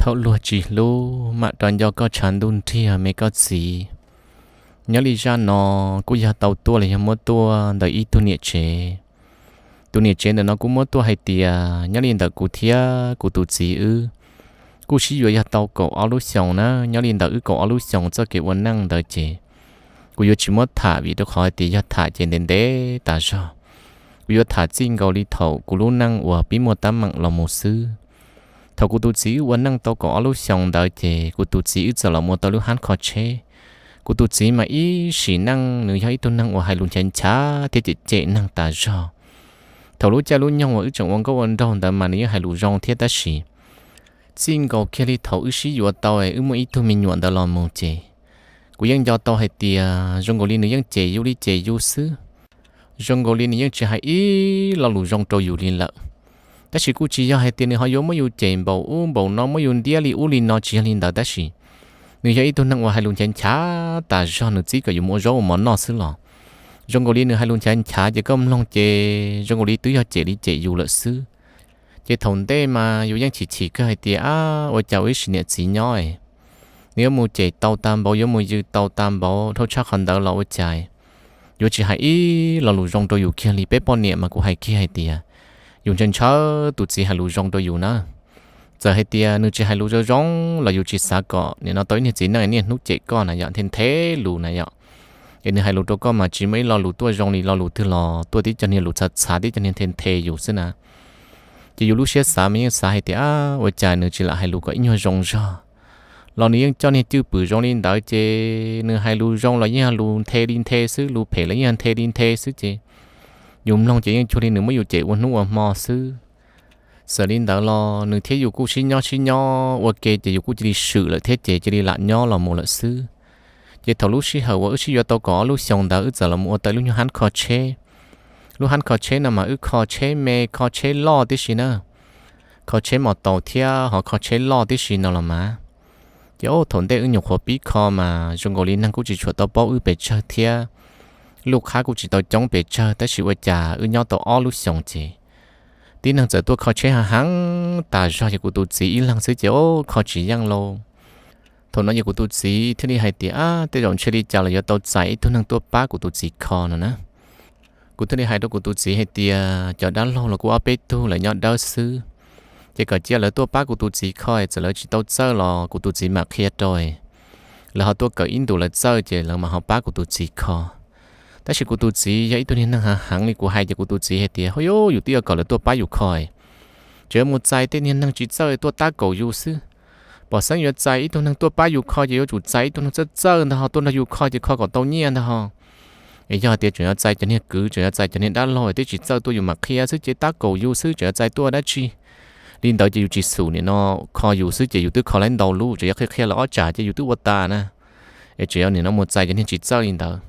Thaum luag tsis hlub mam rov nco koj tshav ntuj nriag me koj txiv. Nyob li zaj no kuj yog tau tuaj los yog muab tuaj ntawm ib tug niam tsev. Tus niam tsev ntawm no kuj muab tuaj hais tias nyob li ntawm kuv thiab kuv tus txiv wb kuj sib yuav yog tau kaum ob lub xyoos na. Nyob li ntawm wb kaum ob lub xyoos txoj kev ua neej ntawd ces kuv yuav tsis muab tham vim rau qhov hais tias yog tham ces ntev ntev tas zog. Kuv yuav tham txij nkaus li thaum kuv lub neej uas pib muaj teeb meem los mus xwb. Thaum kuv tus txiv wb ua neej tau kaum ob lub xyoos ntawd ces kuv tus txiv wb txawm los mus tau lub hab kho tsheb. Kuv tus txiv mas ib sim neej nws yog ib tug neeg uas hais lus nchav nchav thiab cem cem neeg tas zog. Thaum lub caij lub nyoog uas wb tseem ua nkauj ua nraug ntawd mas nws yeej hais lus zoo thiab tab sis txij nkaus kiag li thaum wb sib yuav tau wb muaj ib tug me nyuam ntawd los mus ces kuv yeej nco tau hais tias zoo nkaus li nws yeej cem yus li cem yus xwb. Zoo nkaus li nws yeej tsis hais ib lo lus zoo rau yus li lawm. Tab sis kuj tsis yog hais tias nws ho yuav muab yus cem npaum ub npaum no muab yus ntiab li ub li no tsis yog li ntawd tab sis nws yog ib tug neeg uas hais lus nchav nchav tas zog, nws txib kom yus mus ua zaub ua mov noj xwb los zoo nkaus li nws hais lus nchav nchav ces koj mloog ces zoo nkaus li twb yog cem li cem yus lawm xwb. Ces thaum ntej mas yus yeej chim chim kawg hais tias ab ua cas ua ib sim niam txiv nyob nws yuav mus cem tau tag npaum, yuav mus yws tau tag npaum. Dhau tshaj qhov ntawd los ua cas yuav tsis hais ib lo lus zoo rau yus kiag li. Peb poj niam mas kuv hais kiag hais tias yus ntshaw ntshaw tus txiv hais lus zoo rau yus na. Txawm hais tias nws tsis hais lus zoo zoo los yus tsis xav kom nim no tau ib niag txiv neej niaj hnub cem koj na yom, nthe nthe lus na yom. Es nws hais lus rau koj mas tsis muaj ib lo lus tuaj zoo li lo lus twg los tuaj tib co niag lus txhav txhav, tib co niag nthe nthe yus xwb na. Ces yus lub siab xav mas yeej xav hais tias ab ua cas nws tsis lam hais lus kom ib nyuag zoo zog los nws yeej coj niag cwj pwm zoo li ntawd ces nws hais lus zoo los yeej lus nthe li nthe xwb, lus phem los yeej nthe li nthe xwb ces yus mloog ces yeej cuag li nws muab yus cem ua hnub ua hmo xwb. Txawm li ntawd los nws thiab yus kuj sib nyob sib nyob ua ke ces yus kuj cia li swm lawm thiab ces cia li lam nyob los mus lawm xwb. Ces thaum lub sij hawm uas wb sib yuav tau kaum ob lub xyoos ntawd wb txawm los mus ua tau lub nyuag hab kho tsheb. Lub hab kho tsheb no mas wb kho tsheb me kho tsheb loj tib si na, kho tsheb mos taus thiab ho kho tsheb loj tib si no los mas. Ces thaum ntej wb nyuam qhuav pib kho mas zoo nkaus li neeg kuj tsis tshua tau paub wb pes tsawg thiab luj qhab kuj tsis tau coob pes tsawg tab sis ua cas wb nyob tau ob lub xyoos ces tib neeg txawm tuaj kho tsheb heev heev tas zog ces kuv tus txiv ib leeg xwb ces kho tsis yeej lauj. Thaum no ces kuv tus txiv thiaj li hais tias ab tej zaum ntshe li cas los yuav tau txais ib tug neeg tuaj pab kuv tus txiv kho no na. Kuv thiaj li hais rau kuv tus txiv hais tias cov dab laug los kuj ob peb tug lawv nyob dawb xwb, ces kom cia lawv tuaj pab kuv tus txiv kho, txawm lawv tsis tau txawj los kuv tus txiv mam qhia rau, lawv ho tuaj kawm ib ntus lawv txawj ces lawv mam ho pab kuv tus txiv kho. Tab sis kuv tus txiv yog ib tug niag neeg heev heev li kuv hais ces kuv tus txiv hais tias ho yus twb yuav kom lawv tuaj pab yus kho, tseem yuav mus txais tej niag neeg tsis txawj tuaj tab kaum yus xwb. Pom xeeb yuav txais ib tug neeg tuaj pab yus kho ces yuav tsum txais ib tug neeg txawj txawj ntag ho tuaj nrog yus kho ces kho kom tau nyiaj ntag ho. Es yog hais tias tseem yuav txais cov niag kwv, tseem yuav txais cov niag dab laug twb tsis txawj tuaj yus mam qhia xwb ces tab kaum yus xwb tseem yuav txais tuaj dab tsi. Li ntawd ces yus tsis xum nim no kho yus xwb ces yus twb kho lawv ntau lub, tseem yuav qhia qhia lawv ob tsam ces yus twb ua tas na. Es tseem yuav nim no mus txais cov niag tsis txawj li ntawd.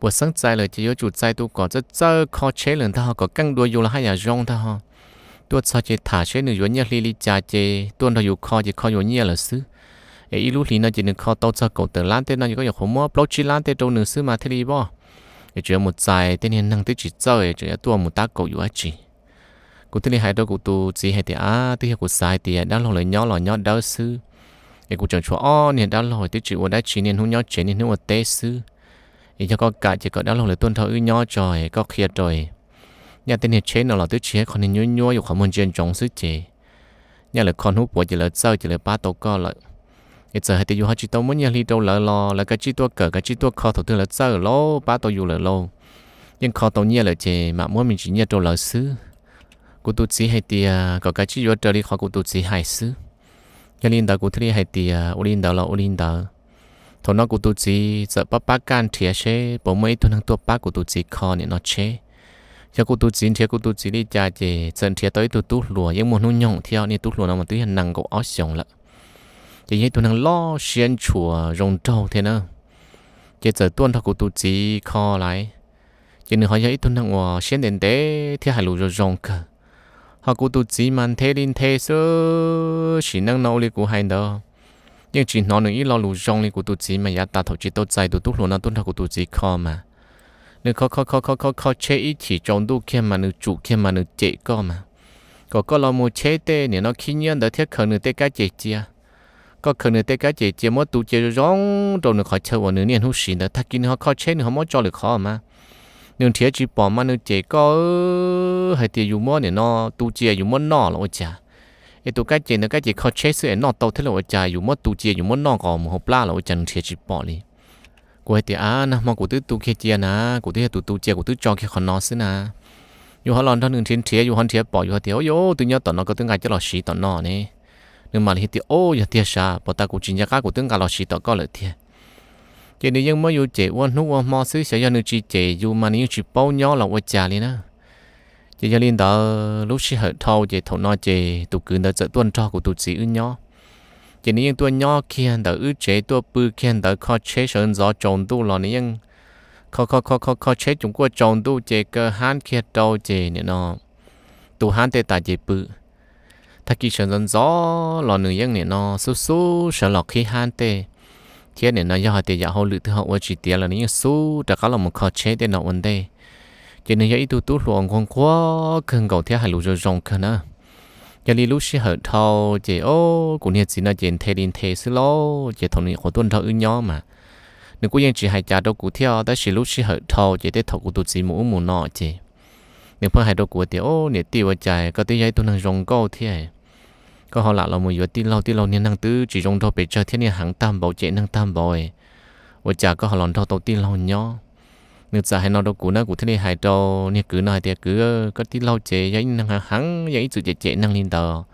Puas xeeb txais lawm ces yuav tsum txais tus kom txawj txawj kho tsheb lawm ntag ho kom keej dua yus los haj yam zoo ntag ho. Tuaj txog ces tham seb nws yuav nyiaj hli li cas ces tuaj nrog yus kho ces kho yuav nyiaj lawm xwb. Es ib lub hlis no ces nws kho tau txog kaum tawm lab tej no ces koj yuav qhuav muab plaub tsib lab tej rau nws xwb mas thiaj li voj. Es tseem yuav mus txais tej niag neeg twb tsis txawj tseem yuav tuaj mus tab kaum yus dab tsi. Kuv thiaj li hais rau kuv tus txiv hais tias ab twb yog kuv xav hais tias dab laug lawv nyob los nyob dawb xwb, es kuv tseem tshuav ob niag dab laug twb tsis ua dab tsi, niaj hnub nyob tsev niaj hnub ua teb xwb. Es yog koj kam ces kom dab laug lawv tuaj nrog wb nyob tso, koj qhia rau. Nyaj tej niag tsheb no los twb tsis yog qhov niag nyuab nyuab, yus qhov muag ntsia ntsoov xwb ces nyaj lawv kho hnub puav ces lawv txawj ces lawv pab tau koj lawm. Es txawm hais tias yus ho tsis tau muab nyiaj hli rau lawv los lawv kav tsij tuaj kawm kav tsij tuaj kho thaum twg lawv txawj lauj, pab tau yus lawm lauj. Yeej kho tau nyiaj lawm ces mam muab me ntsis nyiaj rau lawv xwb. Kuv tus txiv hais tias kom kav tsij yuav raws li qhov kuv tus txiv hais xwb. Yog li ntawd kuv thiaj li hais tias ua li ntawd los ua li ntawd. Thaum no kuv tus txiv txawm pab pab kaj nrhiav seb puas muaj ib tug neeg tuaj pab kuv tus txiv kho nim no tsheb. Yog kuv tus txiv nrhiav kuv tus txiv li cas ces txawm nrhiav tau ib tug tub hluas yeej muaj hnub nyoog thiab, niag tub hluas no mas twb yog nees nkaum ob xyoos lawm, ces yog ib tug neeg loj siab ntshua zoo nraug thiab na. Ces txawm tuaj nrog kuv tus txiv kho lawm, ces nws ho yog ib tug neeg uas siab ntev ntev thiab hais lus zoo zoo kawg. Ho kuv tus txiv mas nthe li nthe xwb, sim neej no ua li kuv hais ntawd, yeej tsis hnov nws ib lo lus zoo li. Kuv tus txiv mas yav tas thaum tsis tau txais tus tub hluas no tuaj nrog kuv tus txiv kho mas, nws kho kho kho kho kho kho tsheb ib chim tsaus ntuj kiag mas nws tsum kiag mas nws cem koj mas, kom koj los mus cheb tej niam no khib nyiab ntawd thiab khaws nws tej kab ces cia. koj khaws nws tej kab ces cia muab tu cia zoo zoo rau nws qhov chaw uas nws niaj hnub siv ntawd, tag kis nws ho kho tsheb nws ho muab tso lwm qhov mas. Nws nrhiav tsis pom mas nws cem koj hais tias yus muab nim no tu cia yus muab noj los ua cas. Es tus kab ces ntawd kab ces kho tsheb xwb es noj tau thiab los ua cas, yus muab tu cia yus muab noj nqos mus hauv plab los ua cas nws nrhiav tsis pom li. Kuv hais tias, a, nag hmo kuv twb tu kiag cia na, kuv twb yog tus tu cia, kuv twb tso kiag qhov no xwb na. Yus ho los nrog nws nrhiav nrhiav, yus ho nrhiav pom, yus ho tias, o, yus twb nyob tom no, koj twb nqa coj los siv tom no ne. Nws mam li hais tias, o, yog tiag sas, puas tas kuv tsis nco qab kuv twb nqa los siv tom koj lawm tiag. Ces nws yeej muab yus cem ua hnub ua hmo xwb, xyov yog nws tsis cem yus mas nws yeej tsis paub nyob los ua cas li na. Ces yog li ntawd lub sij hawm dhau ces thaum no ces tus kwv ntawd txawm tuaj nrog kuv tus txiv wb nyob. Ces nws yeej tuaj nyob kiag ntawm wb tsev, tuaj pw kiag ntawd, kho tsheb sawv ntxov tsaus ntuj los nws yeej kho kho kho kho kho tsheb tsoos kuaj tsaus ntuj ces kaw hab kiag rau ces nim no tu hab tej tas ces pw. Tag kis sawv ntxov ntxov los nws yeej nim no xub xub sawv los qhib hab tej, thiab nim no yog hais tias yam hauj lwm twg ho ua tsis tiav los nws yeej xub rov qab los mus kho tsheb tej no ua ntej. Ces nws yog ib tug tub hluas nquag nquag kawg nkaus thiab hais lus zoo zoo kawg na. Yog li lub sij hawm dhau ces o, kuv niag txiv no ces nthe li nthe xwb lauj. Ces thaum nws nyuam qhuav tuaj nrog wb nyob mas nws kuj yeej tsis hais cas rau kuv thiab, tab sis lub sij hawm dhau ces tej thaum kuv tus txiv mus ub mus no ces nws pheej hais rau kuv tias, o, niam tij, ua cas koj twb yog ib tug neeg zoo nkauj thiab, koj ho lam los mus yuav tij laug, tij laug niag neeg twb tsis zoo nraug pes tsawg thiab niag heev tag npaum, cem neeg tag npaum, ua cas koj ho los nrog tau tij laug nyob. Nws txawm hais no rau kuv na, kuv thiaj li hais rau niag kwv no hais tias, kwv, koj tij laug ces yog ib neeg heev heev, yeej ib txwm cem cem neeg li ntawd,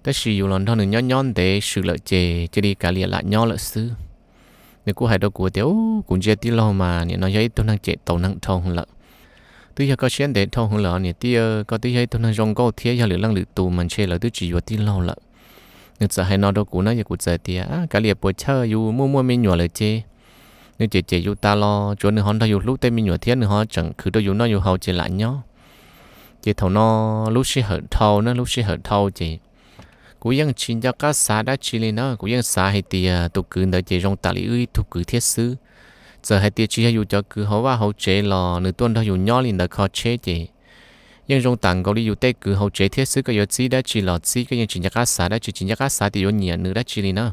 tab sis yus los nrog nws nyob nyob ntev swm lawm ces cia li kav liam lam nyob lawm xwb. Nws kuj hais rau kuv tias, u, kuv ntsia tij laug mas nim no yog ib tug neeg cem taus neeg dhau heev lawm. Twb yog koj siab ntev dhau heev lawm niam tij, koj twb yog ib tug neeg zoo nkauj thiab, yog lwm leej lwm tus mas ntshe lawv twb tsis yuav tij laug lawm. Nws txawm hais no rau kuv na, yog kuv txawm tias, kav liam puas chawj, yus muaj muaj me nyuam lawm ces nws cem cem yus tas los tsuav nws ho nrog yus hlub tej me nyuam thiab nws ho tseem khwv rau yus noj yus haus ces lam nyob. Ces thaum no lub sij hawm dhau na, lub sij hawm dhau ces kuv yeej tsis nco qab xav dab tsi li na, kuv yeej xav hais tias tus kwv ntawd ces zoo tam li wb ib tug kwv thiab xwb. Txawm hais tias tsis yog yus cov kwv hauv vaj hauv tsev los nws tuaj nrog yus nyob li ntawd kho tsheb ces yeej zoo tam nkaus li yus tej kwv hauv tsev thiab xwb, koj yuav txib dab tsi los txib, koj yeej tsis nco qab xav dab tsi, tsis nco qab xav tias yuav nyiam nws dab tsi li na.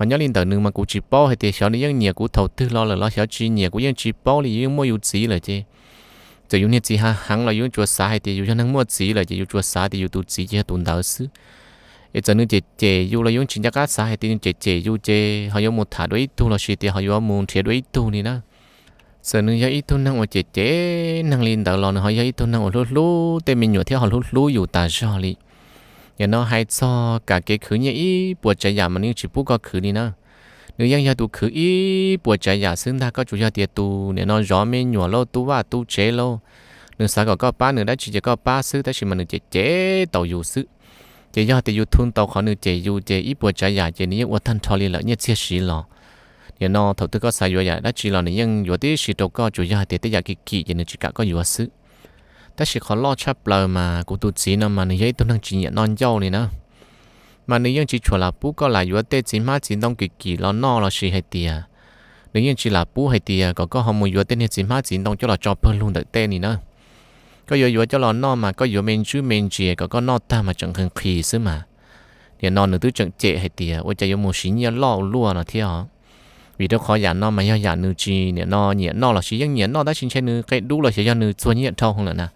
Ho nyob li ntawm nws mas kuv tsis paub hais tias xyov nws yeej nyiam kuv thaum twg los lawm los xyov tsis nyiam kuv yeej tsis paub li, yus yeej muaj yus txiv lawm ces txawm yus niag txiv hav heev los yus tsuas xav hais tias yus yog neeg muaj txiv lawm ces yus tsuas xav tias yus tus txiv ces yog tus ntawd xwb. Es txawm nws cem cem yus los yus tsis nco qab xav hais tias nws cem cem yus ces ho yuav mus tham dua ib tug los sis tias ho yuav mus nrhiav dua ib tug li na. Txawm nws yog ib tug neeg uas cem cem neeg li ntawd los nws ho yog ib tug neeg uas hlub hlub tej me nyuam thiab ho hlub hlub yus tas zog li. Yam no hais txog kam kev khwv nyiaj ib puas tsav yam mas nws yeej tsis pub koj khwv li na. Nws yeej yog tus khwv ib puas tsav yam xwb ntag, koj tsuas yog tias tus nim no zov me nyuam lauj, tu vaj tu tsev lauj, nws xav kom koj pab nws dab tsi ces koj pab xwb, tab sis mas nws cem cem tau yus xwb. Ces yog tias yus thu tau qhov nws cem yus ces ib puas tsav yam ces nws yeej ua tag nrho li lawm, nyiaj txiag siv los. Nim no thaum twg koj xav yuav yam dab tsi los nws yeej yuav tib si rau koj, tsuas yog hais tias tej yam kim kim ces nws tsis kam koj yuav xwb. Tab sis qhov loj tshaj plaws mas kuv tus txiv no mas nws yog ib tug neeg tsis nyiam noj ncauj li na. Mas nws yeej tsis tshua lam pub koj lam yuav tej txiv hmab txiv ntoo kim kim los noj los sis hais tias nws yeej tsis lam pub hais tias kom koj ho mus yuav tej niag txiv hmab txiv ntoo coj los tso pawg lug ntawm tej li na. Koj yuav yuav coj los noj mas koj yuav me ntsis me ntsis kom koj noj tag mas tseem nqhis nqhis xwb mas. Nim no nws twb tseem cem hais tias ua cas yuav mus siv nyiaj loj ua luaj no thiab os. Vim rau qhov yam no mas yog yam nws tsis nim no nyiam noj los sis yeej nyiam noj tab sis ntshe nws qe dub los xyov yog nws txuag nyiaj dhau heev lawm na.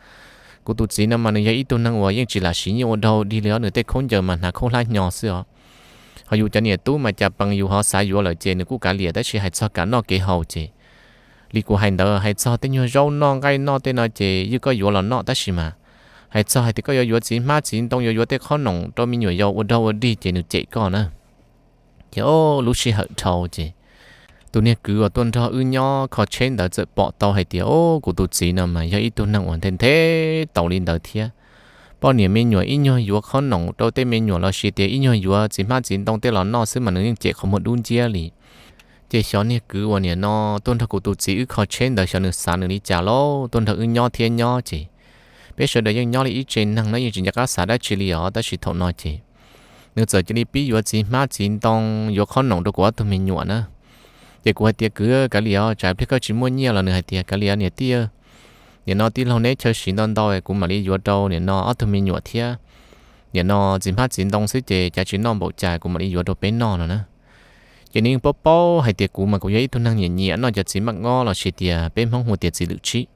Kuv tus txiv no mas nws yog ib tug neeg uas yeej tsis lam siv nyiaj ua dog dig li os, nws tej khaub ncaws mas hnav khaub hlab hnyo xwb os. Ho yus cov niam tub mas cas pees yus ho xav yuav lawm ces nws kuj kav liam, tab sis hais txog kam noj kev haus ces li kuv hais ntawd, hais txog tej nyuag zaub noj nqaij noj tej no ces yeej koj yuav los noj, tab sis mas hais txog hais tias koj yuav yuav txiv hmab txiv ntoo, yuav yuav tej qhob noom rau me nyuam yaus ua dog ua dig ces nws cem koj na. Ces o, lub sij hawm dhau ces tus niag kwv uas tuaj nrog wb nyob kho tsheb ntawd txawm pom tau hais tias o, kuv tus txiv no mas yog ib tug neeg uas nthe nthe tau li ntawd thiab. Poj niam me nyuam ib nyuag yuav qhob noom rau tej me nyuam los sis tias ib nyuag yuav txiv hmab txiv ntoo tej los noj xwb mas nws yeej cem qhov muag dub nciab li. Ces xyov niag kwv uas nim no tuaj nrog kuv tus txiv wb kho tsheb ntawd xyov nws xav nws li cas lauj, tuaj nrog wb nyob thiab nyob ces peb sawv daws yeej nyob li ib tse neeg no yeej tsis nco qab xav dab tsi li os, tab sis thaum no ces nws txawm cia li pib yuav txiv hmab txiv ntoo, yuav qhob noom rau kuv ob tug me nyuam na. Ces kuv hais tias kwv, kav liam os, tsam pliag koj tsis muaj nyiaj los nws hais tias kav liam niam tij, nim no tij laug neb chaw siv ntau ntau kuv mam li yuav rau nim no ob tug me nyuam thiab. nim no txiv hmab txiv ntoo xwb ces cas tsis noj npaum cas kuv mam li yuav rau peb noj no na. Ces nws yeej paub paub hais tias kuv mas kuv yog ib tug neeg nyiam nyiam noj cov txiv maj ngob los sis tias peb Hmoob hu tias txiv lwm tsib.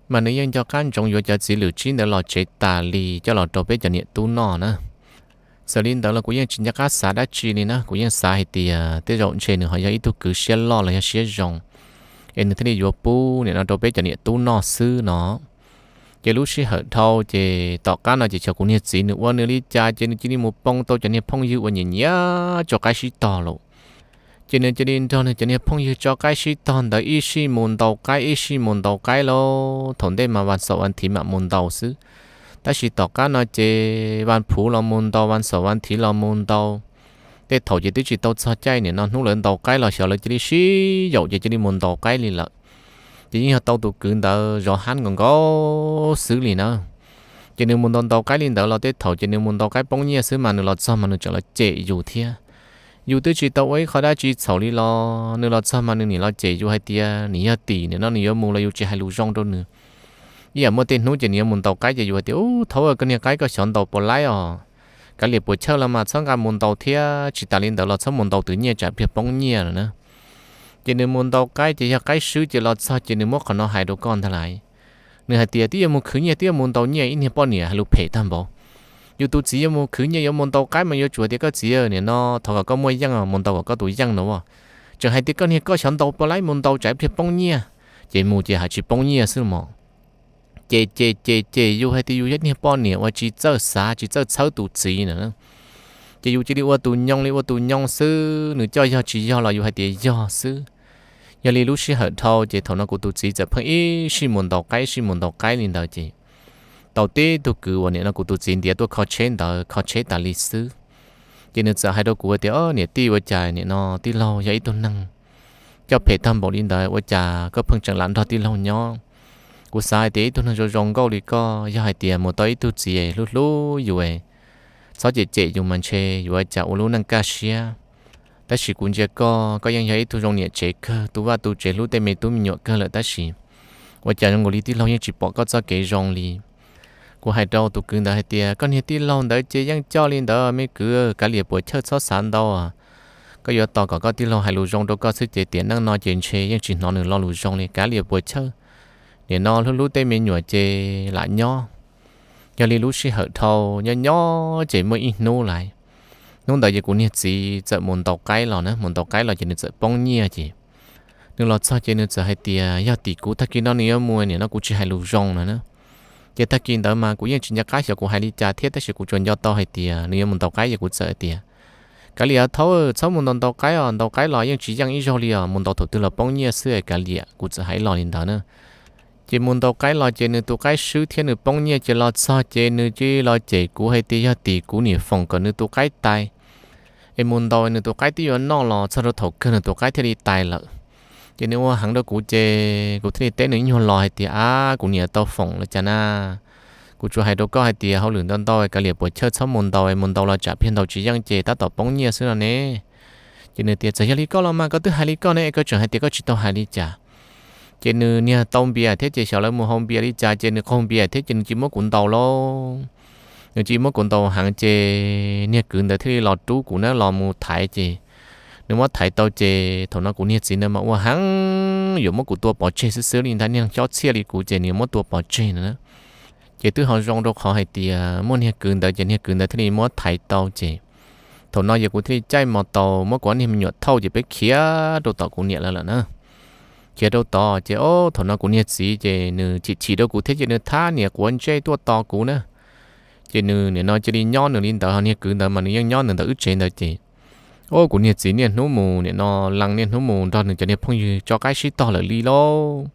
Mas nws yeej nco qab ntsoov yuav cov txiv lwm tsib ntawd los tsev tas li coj los rau peb cov niam tub noj na. Txawm li ntawd los kuv yeej tsis nco qab xav dab tsi li na, kuv yeej xav hais tias tej zaum ntshe nws ho yog ib tug kwv siab loj los yog siab zoo, es nws thiaj li yuav pub nim no rau peb cov niam tub noj xwb no. Ces lub sij hawm dhau ces tom qab no ces xyov kuv niag txiv nws ua nws li cas ces nws cia li mus poob tau cov niag phooj ywg uas nyiam nyiam tso qaib sib tog lawm. Ces nws cia li nrog nws cov niag phooj ywg tso qaib sib tog ntawd ib sij mus ntaus qaib ib sij mus ntaus qaib lauj. Thaum ntej mas vas xaum vas thiv mam mus ntaus xwb, tab sis tom qab no ces vas phuv los mus ntaus, vas xaum vas thiv los mus ntaus. Tej thaum ces twb tsis tau txog caij nim no hnub lawv ntaus qaib los xyov lawv cia li sib yaum ces cia li mus ntaus qaib li lawm. Ces yeej yog tau tus kwv ntawd zov hab nkaus nkaus xwb li na. Ces nws mus ntaus ntaus qaib li ntawd los tej thaum ces nws mus ntaus qaib poob nyiaj xwb mas nws los txog mas nws tseem los cem yus thiab. Yus twb tsis tau ua ib qho dab tsi txhaum li los nws los txog mas nws nim los cem yus hais tias nws yog tim nim no nws yuav mus los yus tsis hais lus zoo rau nws. Ib yam muaj tej hnub ces nws yuav mus ntaus qaib ces yus hais tias, Ub, thaub, koj niag qaib koj xyov ntaus puas laib os. Kav liam puas chawj los mas txhob nqa mus ntaus thiab, tsis tas li ntawd los txhob mus ntaus twv nyiaj tsam pliag poob nyiaj no na. Ces nws mus ntaus qaib ces yog qaib swb ces los txog ces nws muab qhov no hais rau koj ntag lauj. Nws hais tias, Twb yuav mus khwv nyiaj twb yuav mus ntaus nyiaj, ib niag poj niam hais lus phem tag npaum. Yus tus txiv yuav mus khwv nyiaj yuav mus ntaus qaib mas yuav tsum tias, Koj txiv, nim no thov kom koj muaj yeej mus ntaus kom koj tus yeej no as. Tseem hais tias koj niag koj xyov ntaus puas laib, mus ntaus tsam pliag poob nyiaj. Ces mus ces hais tsis poob nyiaj xwb mog. Ces ces ces ces yus hais tias yus yog niag poj niam uas tsis txawj xav tsis txawj txhawb tus txiv na. Ces yus cia li ua tus nyoo li ua tus nyoo xwb, nws coj yog tsis yog los yus hais tias yog xwb. Yog li lub sij hawm dhau ces thaum no kuv tus txiv txawm pheej ib sij mus ntaus qaib ib sij mus ntaus qaib li ntawd ces tau tib tug kwv uas nim no kuv tus txiv ntiav tuaj kho tsheb ntawd kho tsheb tas li xwb. Ces nws txawm hais rau kuv tias, Niam tij, ua cas nim no tij laug yog ib tug neeg coj phem tag npaum li ntawd ua cas koj pheej tseem lam nrog tij laug nyob? Kuv xav hais tias ib tug neeg zoo zoo nkauj li koj yog hais tias mus tau ib tug txiv hlub hlub yus, txhob cem cem yus mas ntshe yuav ua cas ua lub neej kaj siab. Tab sis kuv ntsia koj, koj yeej yog ib tug zoo niam tsev kawg, tu vaj tu tsev hlub tej me tub me nyuam kawg lawm tab sis ua cas zoo nkaus li tij laug yeej tsis pom koj txoj kev zoo li. Kuv hais rau tus kwv ntawd hais tias, Koj niag tij laug ntawd ces yeej coj li ntawd me kwv, kav liam puas chawj txhob xav ntau. Koj yuav tos kom koj tij laug hais lus zoo rau koj xwb ces tiam neej no ces ntshe yeej tsis hnov nws lo lus zoo li, kav liam puas chawj. Nim no hlub hlub tej me nyuam ces lam nyob. Yog li lub sij hawm dhau nyob nyob ces muaj ib hnub lais, hnub ntawd ces kuv niag txiv txawm mus ntaus qaib los na, mus ntaus qaib los ces nws txawm poob nyiaj ces nws los txog ces nws txawm hais tias, Yog tim kuv, tag kis no nws yuav mus, nim no kuv tsis hais lus zoo no na. Ces tag kis ntawd mas kuv yeej tsis nco qab xyov kuv hais li cas thiab tab sis kuv tsuas nco tau hais tias nws yuav mus ntaus qaib ces kuv txawm hais tias, Kav liam thaub, txhob mus ntaus ntaus qaib os, ntaus qaib los yeej tsis yeej ib zaug li os, mus ntaus thaum twg los poob nyiaj xwb, kav liam. Kuv txawm hais los li ntawd na. Ces mus ntaus qaib los ces nws tus qaib swb thiab nws poob nyiaj ces los txog ces nws cia li los cem kuv hais tias yog tim kuv niam foom kom nws tus qaib tais, es mus ntaus nws tus qaib twb yuav noj los txog rau thaum kawg nws tus qaib thiaj li tais lawm. Ces nws ua heev rau kuv ces kuv thiaj li teb nws ib nyuag los hais tias, Ab, kuv niam tau foom los cas na. Kuv tsuas hais rau koj hais tias hauj lwm ntau ntau, kav liam puas chawj txhob mus ntaus, mus ntaus los tsam pliag ntaus tsis yeej ces tab tom poob nyiaj xwb no ne. Ces nws tias, Txawm yog li koj los mas koj twb hais li koj ne, koj tseem hais tias koj tsis tau hais li cas. Ces nws niag tau npias thiab ces xyov lawv mus haus npias li cas ces nws qaug npias thiab ces nws cia muab kuv ntaus lauj. Nws cia muab kuv ntaus heev ces niag kwv ntawd thiaj li los rub kuv na, los mus thaiv ces nws muab thaiv tau ces thaum no kuv niag txiv ntawd mas ua heev yuav muab kuv tua pov tseg xwb xwb li ntag, niag xyob txhiaj li kuv ces nws muab tua pov tseg no na. Ces twb ho zoo rau qhov hais tias muaj niag kwv ntawd ces niag kwv ntawd thiaj li muab thaiv tau ces thaum no yog kuv thiaj li caij mos taus muab kuv ob niag me nyuam thauj ces peb khiav rau tom kuv niam lawv lawm na. Khiav rau tod ces o, thaum no kuv niag txiv ces nws chim chim rau kuv thiab ces nws thab niam quav ntsej tuaj tos kuv na. Ces nws nim no cia li nyob nws li ntawd, ho niag kwv ntawd mas nws yeej nyob nws ntawm wb tsev ntawd ces o, kuv niag txiv niaj hnub mus nim no, lees niaj hnub mus nrog nws cov niag phooj ywg tso qaib sib tog lawm li lauj.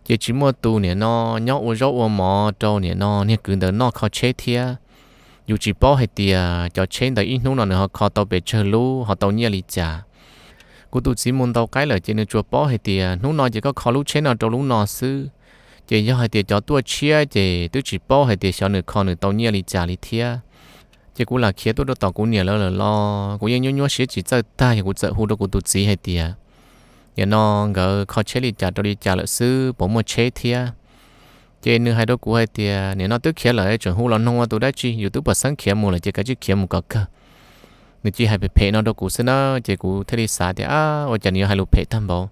Ces tsis muaj tus nim no nyob ua zaub ua mov rau nim no niag kwv ntawd noj kho tsheb thiab. Yus tsis paub hais tias cov tsheb ntawd ib hnub no nws ho kho tau pes tsawg lub ho tau nyiaj li cas. Kuv tus txiv mus ntaus qaib lawm ces nws tsuas paub hais tias hnub no ces koj kho lub tsheb no rau lub no xwb. Ces yog hais tias cov tuaj tshiab ces twb tsis paub hais tias xyov nws kho nws tau nyiaj li cas li thiab. Ces kuv lam khiav tuaj rau tom kuv niam lawv lawm los kuv yeej nyuaj nyuaj siab tsis txawj tag, yog kuv txawm hu rau kuv tus txiv hais tias, Nim no nkawd kho tsheb li cas rau li cas lawm xwb, puas muaj tsheb thiab? Ces nws hais rau kuv hais tias, Nim no twb khiav lawm, tseem hu los noog ua tus dab tsi, yus twb puas xeeb khiav mus lawm ces kav tsij khiav mus kom kawg. Nws cia hais phem phem no rau kuv xwb na, ces kuv thiaj li xav tias, Ab, ua cas nws yuav hais lus phem tag npaum?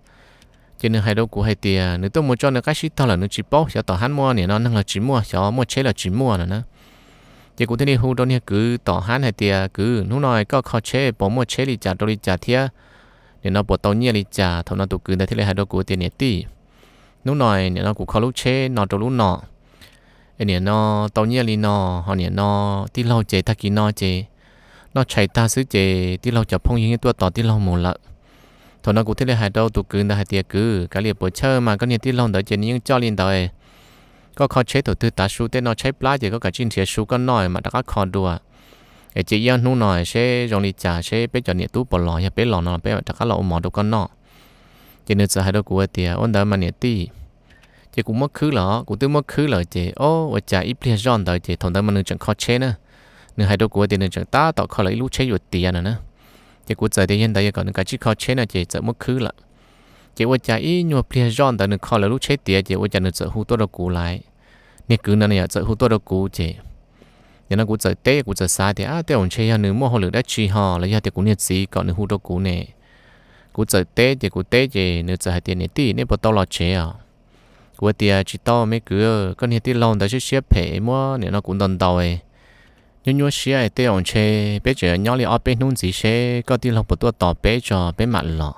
Ces nws hais rau kuv hais tias nws tuaj mus tso nws qab sib tog lawm, nws tsis paub xyov tom hab muaj nim no neeg los tsis muaj, xyov muaj tsheb los tsis muaj no na. Ces kuv thiaj li hu rau niag kwv tom hab hais tias, Kwv, hnub no koj kho tsheb puas muaj tsheb li cas rau li cas thiab nim no puas tau nyiaj li cas? Thaum no tus kwv ntawd thiaj li hais rau kuv tias, Niam tij, hnub no nim no kuv kho lub tsheb no rau lub no, es nim no tau nyiaj li no, ho nim no tij laug ces tag kis no ces noj tshais tag xwb ces tij laug cov phooj ywg yeej tuaj tos tij laug mus lawm. Thaum no kuv thiaj li hais rau tus kwv ntawd hais tias, Kwv, kav liam puas chawj mas, koj niag tij laug ntawd ces nws yeej coj li ntawd. Koj kho tsheb thaum twg tav su tej no tshaib plab ces koj kav tsij nrhiav su koj noj mam rov qab kho dua. Es cia ib ob hnub no seb zoo li cas, seb peb cov niam tub puas los, yog peb los no peb mam rov qab los ua mov rau koj noj. Ces nws txawm hais rau kuv tias, Ua ntawd mas niam tij. Ces kuv muab khwb lawm, kuv twb muab khwb lawm ces, o, ua cas ib pliag zoj ntawd ces thaum ntawd mas nws tseem kho tsheb na. Nws hais rau kuv tias nws tseem tab tom kho lawm ib lub tsheb yuav tiav no na. Ces kuv txawm tias yog ntawd yog kom nws kav tsij kho tsheb no ces txawm muab khwb lawm. Ces ua cas ib nyuag pliag zoj ntawd nws kho lawm lub tsheb tiav ces ua cas nws txawm hu tuaj rau kuv lawm. Niag kwv no nws yog txawm hu tuaj rau kuv ces, nim no kuv txawm teb, kuv txawm xav tias, Ab, tej zaum ntshe yog nws muaj hauj lwm dab tsi ho los yog tias kuv niag txiv kom nws hu rau kuv ne. Kuv txawm teb ces kuv teb ces nws txawm hais tias, Niam tij, nej puas tau los tsev os? Kuv tias, Tsis tau me kwv, koj niag tij laug ntawd siab siab phem muab nim no kuv ntaus ntaus, nyuaj nyuaj siab, tej zaum ntshe peb tseem nyob li ob peb hnub ntxiv seb koj tij laug puas tuaj tos peb tso peb mam los.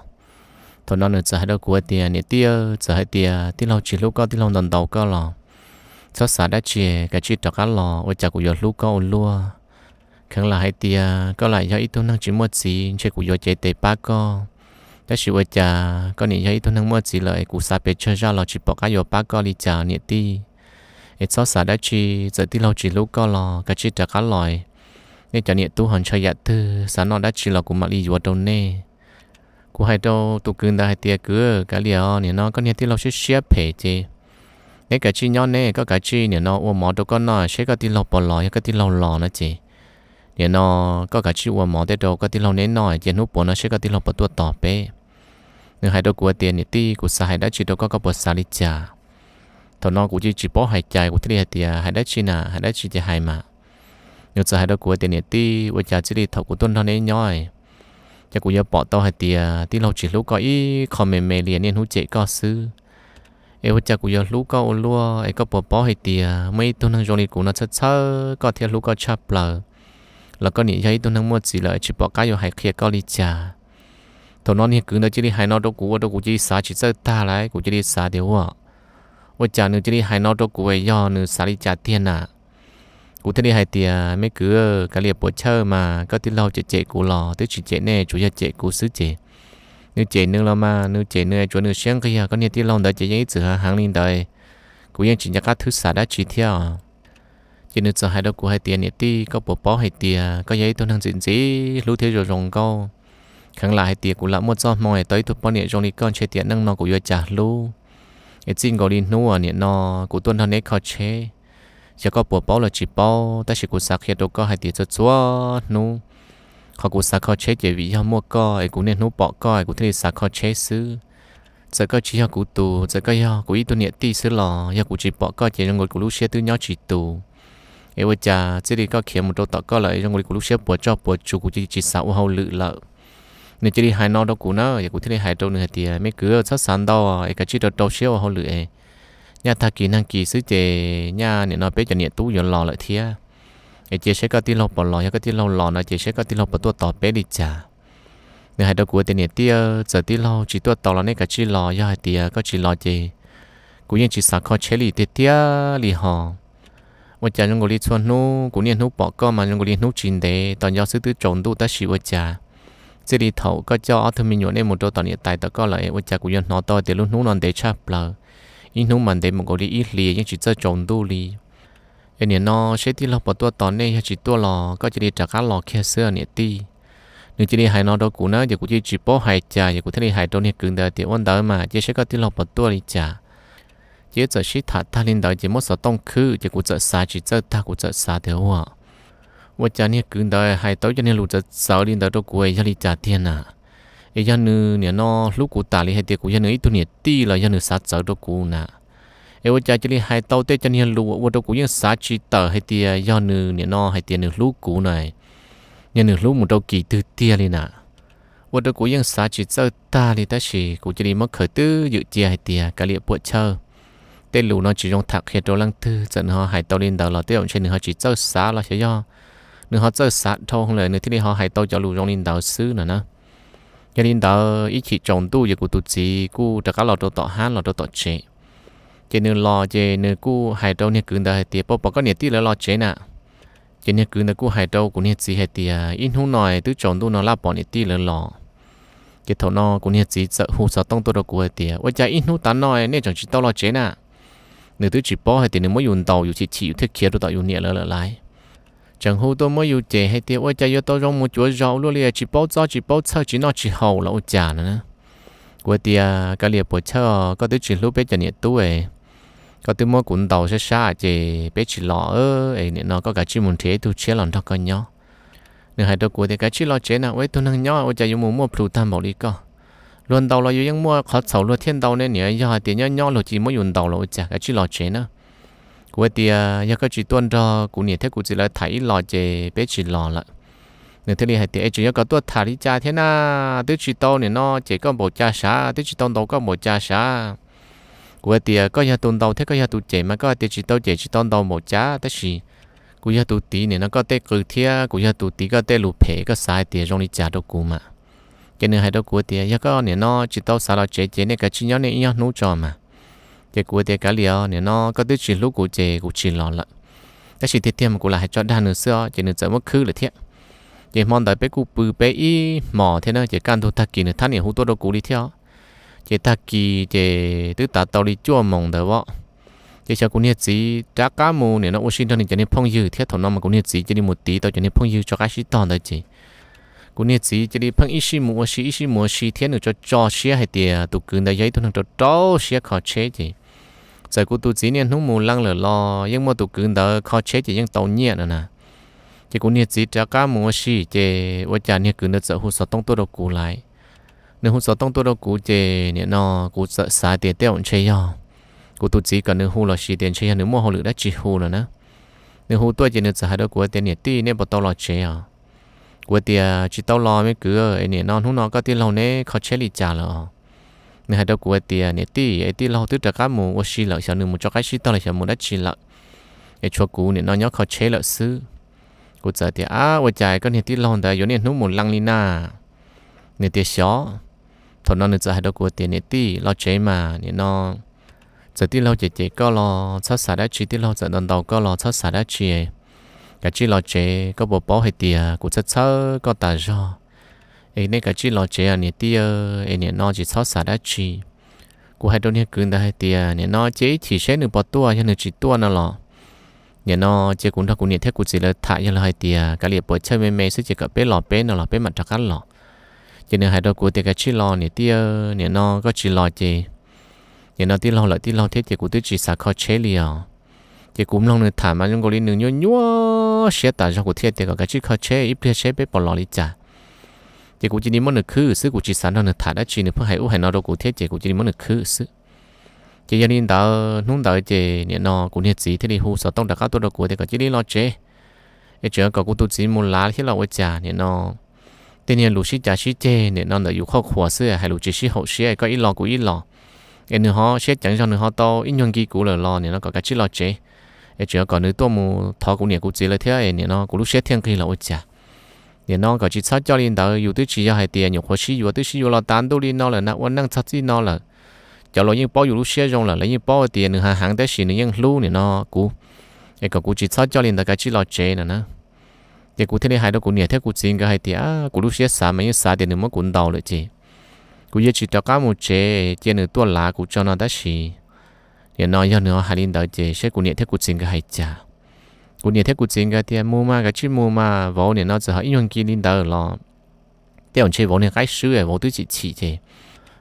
Thaum no nws txawm hais rau kuv tias, Niam tij, txawm hais tias tij laug tsis hlub koj, tij laug ntaus ntaus koj los txhob xav dab tsi, kav tsij rov qab los, ua cas kuv yuav hlub koj ua luaj. Kheev lam hais tias koj lam yog ib tug neeg tsis muaj txiv ntshe kuv yuav cev tes pab koj, tab sis ua cas koj nim yog ib tug neeg muaj txiv lawm es kuv xav pes tsawg zaj los tsis pom qab yuav pab koj li cas niam tij. Es txhob xav dab tsi, txawm tij laug tsis hlub koj los kav tsij rov qab los. Nej cov niam tub ho ntshaw yam twg, xav noj dab tsi los kuv mam li yuav rau nej. Kuv hais rau tus kwv ntawd hais tias, Kwv, kav liam os, nim no koj niag tij laug siab siab phem ces neb kav tsij nyob neb, koj kav tsij nim no ua mov rau koj noj seb koj tij laug puas los, yog koj tij laug los no ces nim no koj kav tsij ua mov tej rau koj tij laug neb noj ces hnub puav no seb koj tij laug puas tuaj tos peb. Nws hais rau kuv tias, Niam tij, kuv xav hais dab tsi rau koj, koj puas xav li cas? Thaum no kuv cia tsis paub hais cas, kuv thiaj li hais tias, Hais dab tsi na, hais dab tsi ces hais mas. Nws txawm hais rau kuv tias, Niam tij, ua cas txij li thaum kuv tuaj nrog neb nyob ces kuv yuav pom tau hais tias tij laug tsis hlub koj ib qho me me li, niaj hnub cem koj xwb. Es ua cas kuv yuav hlub koj ua luaj? Es koj puas paub hais tias muaj ib tug neeg zoo li kuv no txhawj txhawj koj thiab hlub koj tshaj plaws los koj nim yog ib tug neeg muaj txiv lawm, tsis pom qab yuav hais qhia koj li cas. Thaum no niag kwv ntawd cia li hais no rau kuv ua rau kuv cia li xav tsis txawj tag lawm, kuv cia li xav tias, Ua, ua cas nws cia li hais no rau kuv, yog nws xav li cas tiag na? Kuv thiaj li hais tias, Me kwv, kav liam puas chawj mas, koj tij laug cem cem kuv los twb tsis cem nej, tsuas yog cem kuv xwb ces nws cem nws los mas, nws cem nws tsuav nws siab nqig. Koj niag tij laug ntawd ces yeej ib txwm hav heev li ntawd, kuv yeej tsis nco qab thwb xav dab tsi thiab os. Ces nws txawm hais rau kuv hais tias, Niam tij, koj puas paub hais tias koj yog ib tug neeg ntxim ntxim hlub thiab zoo zoo nkauj? Kheev lam hais tias kuv lam muaj txoj hmoo tau ib tug poj niam zoo li koj ntshe tiam neej no kuv yuav cas hlub. Es txij nkaus li hnub uas nim no kuv tuaj nrog neb kho tsheb, xyov koj puas paub los tsis paub, tab sis kuv xav qhia rau koj hais tias txhua txhua hnub qhov kuv xav kho tsheb ces vim yog muaj koj es kuv niaj hnub pom koj es kuv thiaj li xav kho tsheb xwb. Txawm koj tsis yog kuv tus, txawm koj yog kuv ib tug niam tij xwb los yog kuv tsis pom koj ces zoo nkaus kuv lub siab twb nyob tsis tus. Es ua cas txij li koj khiav mus rau tom koj lawm zoo nkaus li kuv lub siab puas tsog puas tsuv, kuv cia li tsis xav ua hauj lwm lawm. Nws cia li hais no rau kuv na, yog kuv thiaj li hais rau nws hais tias, Me kwv, txhob xav ntau, es kav tsij rau rau siab ua hauj lwm es nyaj tag kis nag kis xwb ces nyaj nim no peb cov niam tub yuav los lawm thiab. Es cia seb koj tij laug puas los, yog koj tij laug los no ces seb koj tij laug puas tuaj tos peb li cas. Nws hais rau kuv tias, Niam tij, txawm tij laug tsis tuaj tos los nej kav tsij los, yog hais tias koj tsis los ces kuv yeej tsis xav kho tsheb li tiag tiag li ho. Ua cas zoo nkaus li txhua hnub kuv niaj hnub pom koj mas zoo nkaus li hnub tsis ntev, tos nco xwb twb tsaus ntuj, tab sis ua cas txij li thaum koj coj ob tug me nyuam nej mus rau tom niam tais tom koj lawm es ua cas kuv yuav hnov tau tias lub hnub no ntev tshaj plaws, ib hnub mas ntev mus nkaus li ib hlis yeej tsis txawj tsaus ntuj li. Es nim no seb tij laug puas tuaj tos nej, yog tsis tuaj los koj cia li rov qab los kiag xwb niam tij. Nws cia li hais no rau kuv na, ces kuv cia li tsis paub hais cas, ces kuv thiaj li hais rau niag kwv ntawd tias, Ua ntawd mas cia seb koj tij laug puas tuaj li cas. Ces wb txawm sib tham tag li ntawd ces muab xov tooj khwb, ces kuv txawm xav tsis txawj tag, kuv txawm xav tias, Ua, ua cas niag kwv ntawd hais tau ib co niag lus txawv txawv li ntawd rau kuv, yog li cas tiag na? Es yog nws nim no hlub kuv tas li hais tias kuv yog nws ib tug niam tij los yog nws xav txawv rau kuv na? Es ua cas cia li hais tau tej cov niag lus uas ua rau kuv yeej xav tsis tawm hais tias yog nws nim no hais tias nws hlub kuv na, yog nws hlub mus rau kis twg tiag li na. Ua rau kuv yeej xav tsis txawj tag li tab sis kuv cia li muab khaws twb ywm cia hais tias kav liam puam chawj, tej lus no tsis zoo tham qhia rau leej twg, txawm nws ho hais tau li ntawd los tej zaum ntshe nws ho tsis txawj xav los xyov yog nws ho txawj xav dhau lawm nws thiaj li ho hais tau cov lus zoo li ntawd xwb no na. Yog li ntawd ib chim tsaus ntuj ces kuv tus txiv kuj rov qab los rau tom hab los rau tom tsev. Ces nws los ces nws kuj hais rau niag kwv ntawd hais tias, Puas pom koj niam tij lawv los tsev na? Ces niag kwv ntawd kuj hais rau kuv niag txiv hais tias, Ib hnub no twb tsaus ntuj no laj pom niam tij lawv los. Ces thaum no kuv niag txiv txawm hu xov tooj tuaj rau kuv hais tias, Ua cas ib hnub tav no nej tseem tsis tau los tsev na? Nws twb tsis paub hais tias nws muab yus ntaus yus chim chim yus thiaj khiav rau tom yus niam lawv lawm lauj. Tseem hu tuaj muab yus cem hais tias, Ua cas yuav tau zoo mus cuav zos ua luaj li, tsis paub txob tsis paub txhawj tsis noj tsis haus los ua cas no na. Kuv tias, Kav liam puam chawj, koj twb tsis hlub peb cov niam tub, koj twb muab kuv ntaus sab sab ces peb tsis los, es nim no koj kav tsij mus nrhiav ib tug tshiab los nrog koj nyob. Nws hais rau kuv tias, Kav tsij los tsev na, ua ib tug neeg nyob ua cas yuav mus muaj plhus tag npaum li koj? Luag ntaus los yus yeej muaj qhov txhaum luag thiaj ntaus ne, nim yog hais tias nyob nyob luag cia li muab yus ntaus los ua cas, kav tsij los tsev na. Kuv tias, Yog koj tsis tuaj nrog kuv niam thiab kuv txiv lawv tham ib los ces peb tsis los lawm. Nws thiaj li hais tias, Es tseem yuav kom tuaj tham li cas thiab na? Twb tsis tau nim no cem koj npaum cas sav, twb tsis tau ntaus koj npaum cas sav. Kuv hais tias, Koj yog tus ntaus thiab koj yog tus cem mas koj hais tias tsis tau cem tsis tau ntaus npaum cas, tab sis kuv yog tus tiv nim no koj tej qw thiab kuv yog tus tiv koj tej lus phem, koj xav hais tias zoo li cas rau kuv mas? Ces nws hais rau kuv tias, Yog koj nim no tsis tau xav los tsev ces nej kav tsij nyob nej ib ob hnub tso mas. Ces kuv tias, Kav liam, nim no koj twb tsis hlub kuv ces kuv tsis los lawm. Tab sis tiag tiag mas kuv lam hais tso dag nws xwb os, ces nws txawm muab khwb lawm thiab. Ces hmo ntawd peb kuj pw peb ib hmos thiab na, ces kaj ntug tag kis nws thab niam hu tuaj rau kuv li thiab. Ces tag kis ces twb tav tau li cuaj moos ntawd os. Ces xyov kuv niag txiv rov qab mus nim no ua si nrog nws cov niag phooj ywg thiab, thaum no mas kuv niag txiv cia li mus tiv tau cov niag phooj ywg rov qab sib tog ntawd ces kuv niag txiv cia li pheej ib sij mus ua si ib sij mus ua si thiab nws tso tso siab hais tias tus kwv ntawd yog ib tug neeg rau rau siab kho tsheb ces txawm kuv tus txiv niaj hnub mus leej lawm los yeej muaj tus kwv ntawd kho tsheb ces yeej tau nyiaj no na. Ces kuv niag txiv rov qab mus ua si ces ua cas niag kwv ntawd txawm hu xov tooj tuaj rau kuv lawm. Nws hu xov tooj tuaj rau kuv ces nim no kuv txawm xav tias tej zaum ntshe yog kuv tus txiv kom nws hu los sis tias ntshe yog nws muaj hauj lwm dab tsi hu no na. Nws hu tuaj ces nws txawm hais rau kuv tias, Niam tij, nej puas tau los tsev os? Kuv tias, Tsis tau los me kwv, es nim no hnub no koj tij laug neb kho tsheb li cas lawm os? Nws hais rau kuv tias, Niam tij, es tij laug twb rov qab mus ua si lawm, xyov nws mus tso qaib sib tog los xyov mus dab tsi lawm, es tshuav kuv nim no nyob kho tsheb lawm xwb. Kuv txawm tias, Ab, ua cas koj niag tij laug ntawd yuav niaj hnub mus leej li na? Nws tias, Xyov. Thaum no nws txawm hais rau kuv tias, Niam tij, los tsev mas, nim no txawm tij laug cem cem koj los txhob xav dab tsi, tij laug txawm ntaus ntaus koj los txhob xav dab tsi, kav tsij los tsev. Koj puas paub hais tias kuv txhawj txhawj koj tas zog, es nej kav tsij los tsev niam tij, es nim no tsis txhob xav dab tsi. Kuv hais rau niag kwv ntawd hais tias, Nim no cia ib chim seb nws puas tuaj, yog nws tsis tuaj no los nim no cia kuv nrog kuv niam thiab kuv txiv lawv tham, yog lawv hais tias kav liam puas chawj me me xwb ces kom peb los peb no los peb mam rov qab los. Ces nws hais rau kuv tias, Kav tsij los niam tij, nim no koj tsis los ces nim no tij laug lawm tij laug thiab ces kuv twb tsis xav kho tsheb li os. Ces kuv mloog nws tham mas zoo nkaus li nws nyuaj nyuaj siab tas zog, kuv thiaj tias kom kav tsij kho tsheb ib pliag seb peb puas los li cas. Ces kuv cia li muab nws khwb xwb, kuv tsis xav nrog nws tham dab tsi, nws pheej hais ub hais no rau kuv thiab ces kuv cia li muab nws khwb xwb. Ces yog li ntawd hnub ntawd ces nim no kuv niag txiv thiaj li hu xov tooj rov qab tuaj rau kuv tias kom cia li los tsev, es tseem kom kuv tus txiv mus lav thiab los ua cas nim no tej niag lus sib cav sib ceg nim no ntawm yus qhuaj qhuas xwb, hais lus tsis sib haum siab, koj ib los kuv ib los, es nws ho siab ceev zog nws ho tau ib nyuag nki kuv lawm los nim no kom kav tsij los tsev, es tseem kom nws tuaj mus thov kuv niam kuv txiv lawv thiab, es nim no kuv lub siab thiaj nqig los ua cas. Nim no kom tsis txhob coj li ntawd, yus twb tsis yog hais tias nyuam qhuav sib yuav, twb sib yuav los tas ntuj li no lawm na, ua neej txog txij no lawm. Cov laus yeej paub yus lub siab zoo lawm, lawv yeej paub tias nws hav heev tab sis nws yeej hlub nim no kuv, es kom kuv tsis txhob coj li ntawd, kav tsij los tsev no na. Ces kuv thiaj li hais rau kuv niam thiab kuv txiv nkawd hais tias, Kuv lub siab xav mas yeej xav tias nws muab kuv ntaus lawm ces kuv yuav tsis rov qab mus tsev, cia nws tuaj lav kuv tso no tab sis nim no yog nws ho hais li ntawd ces seb kuv niam thiab kuv txiv nkawd hais cas. Kuv niam thiab kuv txiv nkawd tias, Mus mas, kav tsij mus mas, vauv nim no txawm ho ib nyuag nki li ntawd los tej zaum ntshe vauv niag qaib swb, vauv twb chim chim ces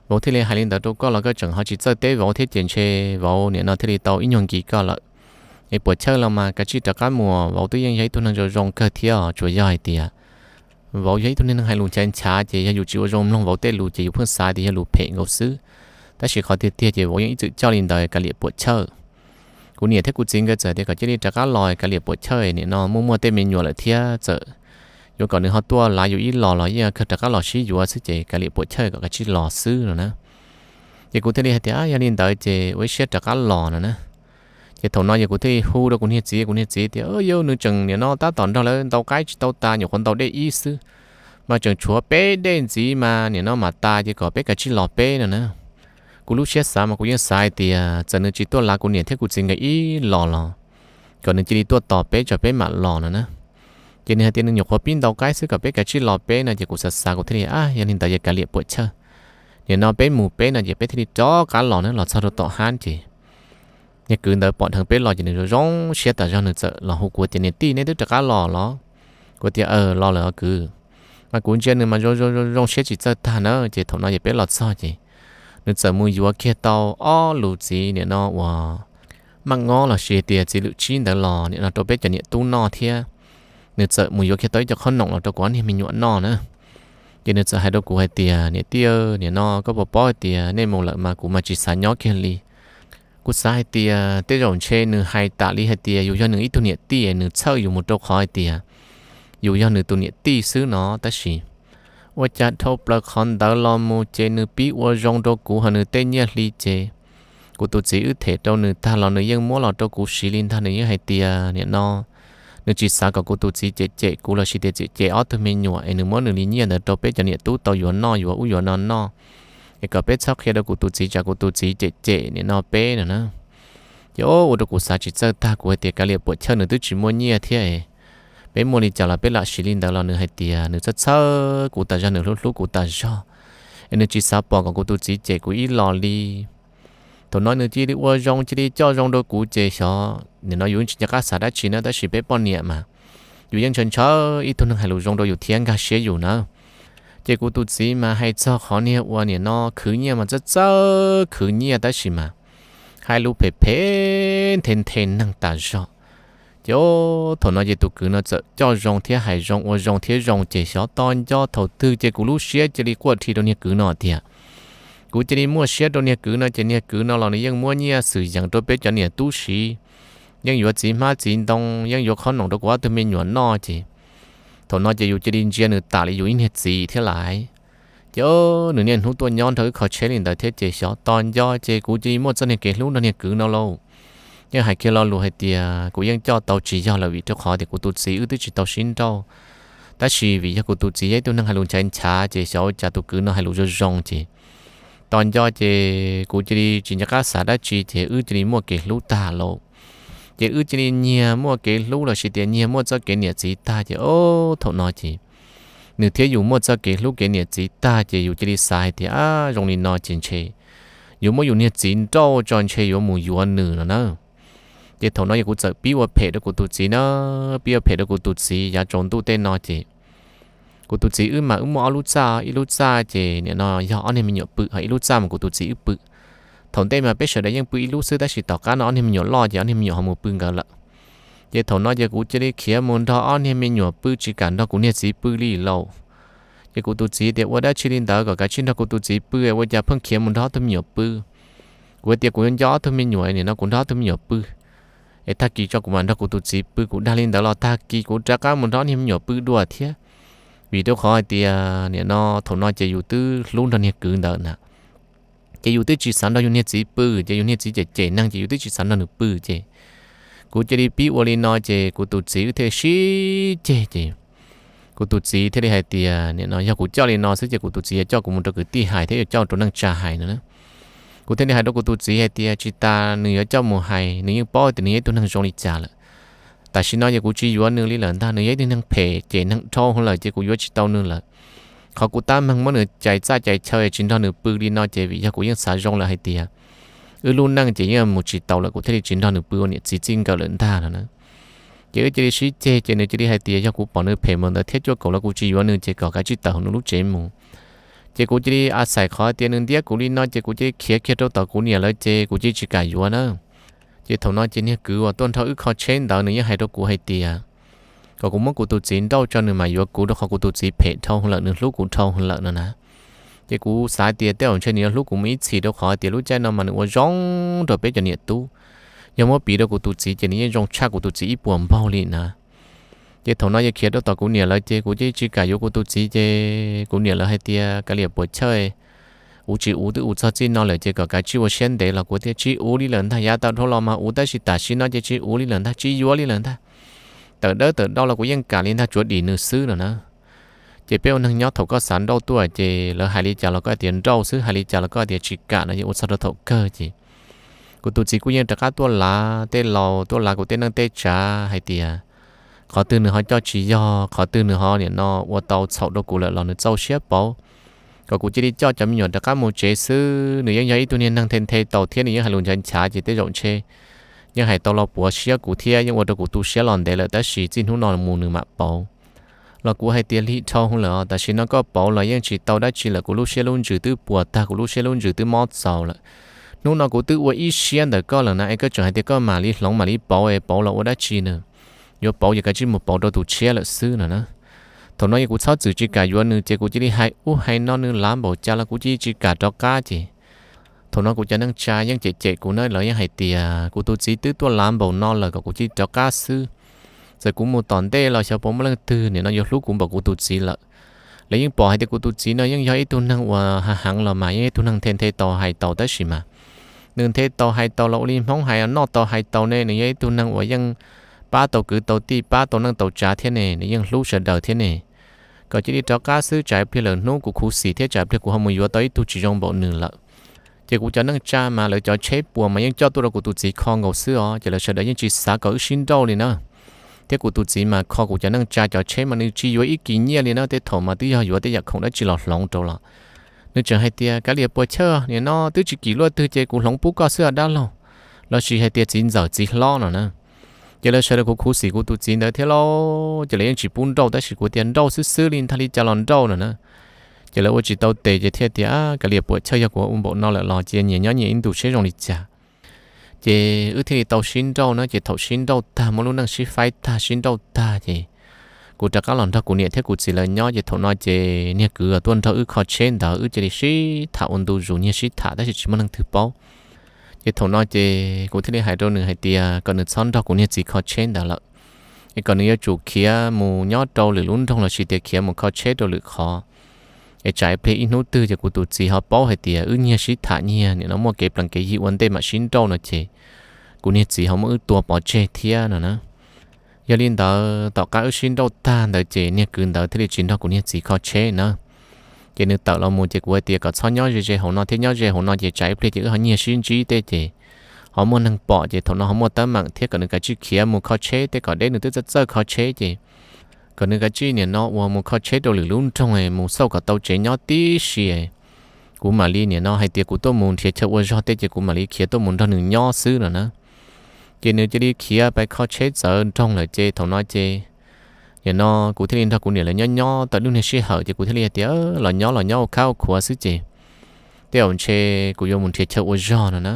vauv thiaj li hais li ntawd rau koj los koj tseem ho tsis txawj teb vauv thiab ces ntshe vauv nim no thiaj li tau ib nyuag nki koj lawm. Es puas chawj los mas kav tsij rov qab mus, vauv twb yeej yog ib tug neeg zoo zoo kawg thiab, tsuas yog hais tias vauv yog ib tug neeg hais lus nchav nchav ces yog yus tsis ua zoo mloog vauv tej lus ces yus pheej xav tias yog lus phem nkaus xwb. Tab sis qhov tiag tiag ces vauv yeej ib txwm coj li ntawd, kav liam puas chawj. kuv niam thiab kuv txiv nkawd txawm tias kom cia li rov qab los, kav liam puam chawj, nim no muaj muaj tej me nyuam lawm thiab txawm yuav kom nws ho tuaj lav yus ib los los yeej kawg rov qab los sib yuav xwb ces kav liam puam chawj kom kav tsij los xwb no na. Ces kuv thiaj li hais tias, Yog li ntawd ces ua ib siab rov qab los no na. Ces thaum no yog kuv thiaj li hu rau kuv niag txiv, kuv niag txiv tias, Yog nws tseem nim no tab tom nrog lawv ntaus qaib tsis tau tas, nyuam qhuav ntaus dej ib xwb, mas tseem tshuav peb dej ntxiv mas nim no mam tas ces kom peb kav tsij los peb no na. Kuv lub siab xav mas kuv yeej xav hais tias txawm nws tsis tuaj lav kuv niam thiab kuv txiv nkawd ib los los kom nws cia li tuaj tos peb tso peb mam los no na. Ces nws hais tias nws nyuam qhuav pib ntaus qaib xwb kom peb kav tsij los peb no ces kuv xav xav kuv thiaj li, A, yog li ntawd yog kav liam puam chawj, nim no peb mus peb no ces peb thiaj li rov qab los na. Los txog rau tom hab ces niag kwv ntawd pom dheev peb los ces nws zoo zoo siab tas zog, nws txawm los hu kuv tias, Niam tij, neb twb rov qab los los? Kuv tias, Aws, los lawm os kwv. Mas kuv ntsia nws mas zoo zoo siab tsis txawj tag na. Ces thaum no ces peb los txog ces nws txawm mus yuav kiag tau ob lus txiv nim no uas maj ngob los sis tias txiv lwm tsib ntawd los nim no rau peb cov niam tub noj thiab. Nws txawm mus yuav kiag tau ib co qhob noom los rau kuv ob niag me nyuam noj na. Ces nws txawm hais rau kuv hais tias, Niam tij, nim no koj puas paub hais tias nej mus lawm mas kuv mas tsis xav nyob kiag li. Kuv xav hais tias tej zaum ntshe nws hais tas li hais tias yus yog nws ib tug niam tij, nws txhawj yus mus rau qhov hais tias yus yog nws tus niam tij xwb no. Tab sis ua cas dhau plaws qhov ntawd los mus ces nws pib ua zoo rau kuv, ho nws tej nyiaj hli ces kuv tus txiv wb them rau nws tag los nws yeej muab los rau kuv siv li ntag. Nws yeej hais tias nim no nws tsis xav kom kuv tus txiv cem cem kuv los sis tias cem cem ob tug me nyuam es nws muab nws li nyiaj ntawd rau peb cov niam tub tau yuav noj yuav ub yuav no noj, es kom peb txhob qhia rau kuv tus txiv tsam kuv tus txiv cem cem nim no peb no na. Ces ua rau kuv xav tsis txawj tag, kuv hais tias, Kav liam puam chawj, nws twb tsis muaj nyiaj thiab, peb muaj li cas los peb lam siv li ntawd los nws hais tias nws txhawj txhawj kuv tas zog, nws hlub hlub kuv tas zog, es nws tsis xav pom kom kuv tus txiv cem kuv ib los li. Thaum no nws cia li ua zoo cia li coj zoo rau kuv ces xyov nim no yus tsis nco qab xav dab tsi na, tab sis peb poj niam mas yus yeej ntshaw ntshaw ib tug neeg hais lus zoo rau yus thiab nkag siab yus na. Ces kuv tus txiv mas hais txog qhov niag uas nim no khwv nyiaj mas txawj txawj khwv nyiaj tab sis mas hais lus phem phem nthe nthe neeg tas zog. Ces thaum no ces tus kwv no txawm coj zoo thiab hais zoo ua zoo thiab zoo ces xyov to nco thaum twg ces kuv lub siab cia li quaj dhi rau niag kwv no tias kuv cia li muaj siab rau niag kwv no ces niag kwv no los nws yeej muab nyiaj xwm yees rau peb cov niam tub siv, yeej yuav txiv hmab txiv ntoo, yeej yuav qhob noom rau kuv ob tug me nyuam noj ces thaum no ces yus cia li ntsia nws tas li yus ib niag txiv thiab lais. Ces nws niaj hnub tuaj nyob nrog wb kho tsheb li ntawd thiab ces xyov to nco ces kuv cia li muaj txoj niag kev hlub nrog niag kwv no lauj. Yeej hais kiag lo lus hais tias kuv yeej coj tau tsis yog lawm vim rau qhov tias kuv tus txiv wb twb tsis tau sib nrauj, tab sis vim yog kuv tus txiv yog ib tug neeg hais lus nchav nchav ces xyov ua cas tus kwv no hais lus zoo zoo ces to nco ces kuv cia li tsis nco qab xav dab tsi ces wb cia li muaj kev hlub tag lauj. Ces wb cia li nyiag muaj kev hlub los sis tias nyiag muaj txoj kev niam txiv tag ces thaum no ces nws thiab yus muaj txoj kev hlub kev niam txiv tag ces yus cia li xav hais tias, A, zoo li no ces ntshe yuav muab yus niag txiv nrauj tso ntshe yuav mus yuav nws no na. Ces thaum no yog kuv txawm pib ua phem rau kuv tus txiv na, pib ua phem rau kuv tus txiv yav tsaus ntuj tej no ces kuv tus txiv wb mas wb muaj ob lub txaj, ib lub txaj ces nim no yog ob niag me nyuam pw, ho ib lub txaj mas kuv tus txiv wb pw. Thaum ntej mas peb sawv daws yeej pw ib lub xwb tab sis tom qab no ob niag me nyuam loj ces ob niag me nyuam ho mus pw nkawd lawm. Ces thaum no ces kuv cia li khiav mus nrog ob niag me nyuam pw tsis kam nrog kuv niag txiv pw li lauj. Ces kuv tus txiv tias, Ua dab tsi li ntawd, kom kav tsij nrog kuv tus txiv pw, ua cas pheej khiav mus nrog ob tug me nyuam pw? Kuv tias kuv yuav nco ob tug me nyuam, nim no kuv nrog ob tug me nyuam pw es tag kis tso kuv mam nrog kuv tus txiv pw. Kuv dag li ntawd los tag kis kuv rov qab mus nrog ob niag me nyuam pw dua thiab. Vim rau qhov hais tias nim no thaum no ces yus twb hlub nrog niag kwv ntawd na, ces yus twb tsis xav nrog yus niag txiv pw, ces yus niag txiv cem cem neeg ces yus twb tsis xav nrog nws pw ces kuv cia li pib ua li no ces kuv tus txiv wb thiaj sib ceg ces kuv tus txiv thiaj li hais tias nim no yog kuv coj li no xwb ces kuv tus txiv yuav coj kuv mus rau kwv tij hais thiab yuav coj rau neej tsa hais no na. Kuv thiaj li hais rau kuv tus txiv hais tias tsis tas nws yuav coj mus hais, nws yeej paub tias nws yog ib tug neeg zoo li cas lawm. Tam sim no ces kuv tsis yuav nws li lawm ntag, nws yog ib tug neeg phem cem neeg dhau lawm ces kuv yuav tsis tau nws lawm. Qhov kuv tab meeg muab nws cais txaj cais chaw tsis nrog nws pw li no ces vim yog kuv yeej xav zoo lawm hais tias wb lub neej ces yeej mus tsis taus lawm, kuv thiaj li tsis nrog nws pw ua niam txiv txij nkawm lawm ntag no na. Ces wb cia li sib ceg ces nws cia li hais tias yog kuv pom nws phem mus ntawd thiab cuaj kaum los kuv tsis yuav nws ces kom kav tsij tawm hauv nws lub tsev mus. Ces kuv cia li a xais qhov tias nws ntiab kuv li no ces kuv cia li khiav kiag rau tom kuv niam lawv ces kuv cia li tsis kam yuav na. Ces thaum no ces niag kwv uas tuaj nrog wb kho tsheb ntawd nws yeej hais rau kuv hais tias kom kuv muab kuv tus txiv nrauj tso nws mam yuav kuv rau qhov kuv tus txiv phem dhau lawm, nws hlub kuv dhau lawm no na. Ces kuv xav tias tej zaum ntshe nws yuav hlub kuv mus ib txhis rau qhov tias lub caij no mas nws ua zoo rau peb cov niam tub. Yog muab piv rau kuv tus txiv ces nws yeej zoo tshaj kuv tus txiv ib puas npaug li na. Ces thaum no yog khiav rau tom kuv niam lawv ces kuv cia tsis kam yuav kuv tus txiv ces kuv niam lawv hais tias kav liam puas chawj, ua tsis ua twb ua txog txij no lawm ces kom kav tsij ua siab ntev los kuv tias tsis ua li lawm ntag, yav tag dhau los mas ua tab sis tam sim no ces tsis ua li lawm ntag, tsis yuav li lawm ntag. Tawm dawb tawm do los kuv yeej kam li ntag, tsuav dim nws xwb no na. Ces peb ua neeg nyob thaum koj xav nrauj tuaj ces lawv hais li cas los koj tias nrauj xwb, hais li cas los koj tias tsis kam no, yog ua txog rau thaum kawg ces kuv tus txiv kuj yeej rov qab tuaj lav tej laus, tuaj lav kuv tej neej tej tsav hais tias qhov twg nws ho coj tsis yog, qhov twg nws ho nim no ua tau txhaum rau kuv lawm los nws txaus siab pauv, kom kuv cia li coj cov me nyuam rov qab mus tsev xwb. Nws yeej yog ib tug niag neeg nthe nthe tau thiab nws yeej hais lus nchav nchav ces tej zaum ntshe yeej hais tau los puav siab kuv thiab yeej ua rau kuv tu siab los ntev lawm tab sis txij hnub no mus nws mam pauv. Los kuv hais tias lig dhau hwv lawm os, tam sim no koj pauv los yeej tsis tau dab tsi lawm, kuv lub siab lub ntsws twb puas tag, kuv lub siab lub ntsws twb mob txaus lawm. Hnub no kuv twb ua ib siab ntawm koj lawm na es koj tseem hais tias koj mam li hloov mam li pauv es pauv los ua dab tsi na, yuav pauv yog kav tsij mus pauv rau tus tshiab lawm xwb no na. Thaum no yog kuv txhob txwm tsis kam yuav nws ces kuv cia li hais ub hais no, nws lav npaum cas los kuv cia li tsis kam rov qab ces thaum no kuv cov neej tsa yeej cem cem kuv na, lawv yeej hais tias kuv tus txiv twb tuaj lav npaum no lawm kom kuv cia li rov qab xwb. Txawm kuv mus tom ntej los xyov puas muaj leej twg nim no yuav hlub kuv npaum kuv tus txiv lawm. Lawv yeej pom hais tias kuv tus txiv no yeej yog ib tug neeg uas hav heev los mas yeej ib tug neeg nthe nthe tau hais tau tab sis mas nws nthe tau hais tau los ua li Hmoob hais, noj tau hais tau ne, nws yog ib tug neeg uas yeej pab tau kwv tau tij, pab tau neej tau tsav thiab ne, nws yeej hlub sawv daws thiab ne. Kom cia li rov qab xwb, tsam pliag lawm hnub kuv khuv xim thiab tsam pliag kuv ho mus yuav tau ib tug tsis zoo npaum nws lawm. Ces kuv cov neej tsa mas lawv cov tsheb puas mas yeej coj tuaj rau kuv tus txiv kho nkaus xwb os, ces lawv sawv daws yeej tsis xav kom wb sib nrauj li na. Thiab kuv tus txiv mas kho kuv cov neej tsa cov tsheb mas nws tsis yuav ib kis nyiaj li na, tej thaum mas twb yog yuav tej yam khoom dab tsi los hloov rau los nws tseem hais tias kav liam puas chawj, nim no twb tsis kim luaj twg ces kuv hloov pub koj xwb dab laug, lossis hais tias txiv ntxawm txiv hlob no na. Ces lawv sawv daws kuv khuv xim kuv tus txiv ntawd thiab lauj, ces lawv yeej tsis pub nrauj tab sis kuv tias nrauj xwb xwb li ntag, li cas los nrauj no na. Ces lawv ua tsis tau tes ces thiaj tias kav liam puas chawj, yog kuv ua npaum no lawm los cia nyias nyob nyias ib ntus seb zoo li cas. Ces wb thiaj li tau sib nrauj na, ces thaum sib nrauj tag muab lub neej sib faib tag sib nrauj tag ces kuv rov qab los nrog kuv niam thiab kuv txiv lawv nyob, ces thaum no ces niag kwv uas tuaj nrog wb kho tsheb ntawd wb cia li sib tham ua ntu zus, nyiag sib tham tab sis tsis muaj leej twg paub. Ces thaum no ces kuv thiaj li hais rau nws hais tias kom nws txhob nrog kuv niag txiv kho tsheb ntawd lawm, es kom nws yuav tsum khiav mus nyob rau lwm lub nroog lossis tias khiav mus kho tsheb rau lwm qhov, es tsam ib pliag ib hnub twg ces kuv tus txiv ho paub hais tias wb nyiag sib tham nyiag nim no muaj kev plees kev yig ua ntej mam sib nrauj no ces kuv niag txiv ho muab wb tua pov tseg thiab no na. Yog li ntawd tom qab wb sib nrauj tag ntawd ces niag kwv ntawd thiaj li tsis nrog kuv niag txiv kho tsheb na. Ces nws tawm los mus ces kuv hais tias kom txhob nyob ze ze hauv no thiab, nyob ze hauv no ces tsam ib pliag ces wb ho nyiag sib ntsib tej ces ho muaj neeg pom ces thaum no ho muaj teeb meem thiab, kom nws kav tsij khiav mus kho tsheb tej kom deb, nws twb txawj txawj kho tsheb ces kom nws kav tsij nim no uas mus kho tsheb rau lwm lub nroog mus xauj kom tau tsev nyob tib si. Kuv mam li nim no hais tias kuv tuaj mus nrhiav chaw ua zog tej ces kuv mam li khiav tuaj mus nrog nws nyob xwb no na. Ces nws cia li khiav pais kho tsheb txawv nroog lawm ces thaum no ces nim no kuv thiaj li nrog kuv niam lawv nyob nyob tau lub niag sij hawm ces kuv thiaj li hais tias los nyob los nyob ua khab ua khuav xwb ces tej zaum ntshe kuv yuav mus nrhiav chaw ua zog no na.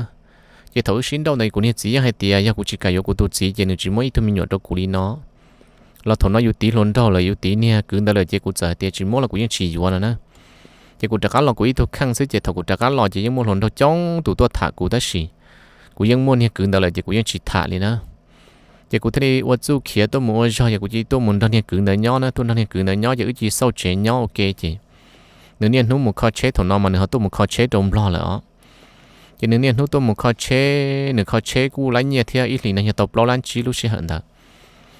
Ces thaum wb sib nrauj ntawd kuv niag txiv yeej hais tias yog kuv tsis kam yuav kuv tus txiv ces nws tsis muab ib tug me nyuam rau kuv li no. Los thaum no yus tiv hluas nraug lawm, yus tiv niag kwv ntawd lawm ces kuv txawm hais tias tsis muab los kuv yeej tsis yuav no na. Ces kuv rov qab los kuv ib tug kheej xwb ces thaum kuv rov qab los ces yeej muaj hluas nraug coob tus tuaj tham kuv tab sis kuv yeej muaj niag kwv ntawd lawm ces kuv yeej tsis tham li na. Ces kuv thiaj li ua txuj khiav tuaj mus ua zog, ces kuv cia li tuaj mus nrog niag kwv ntawd nyob na, tuaj nrog niag kwv ntawd nyob ces wb cia li xauj tsev nyob ua ke ces nws niaj hnub mus kho tsheb, thaum no mas nws ho tuaj mus kho tsheb rau Nplog lawm os. Ces nws niaj hnub tuaj mus kho tsheb, nws kho tsheb kuj lab nyiaj thiab, ib hlis no yog tau plaub lab tsib lub sij hawm ntawd.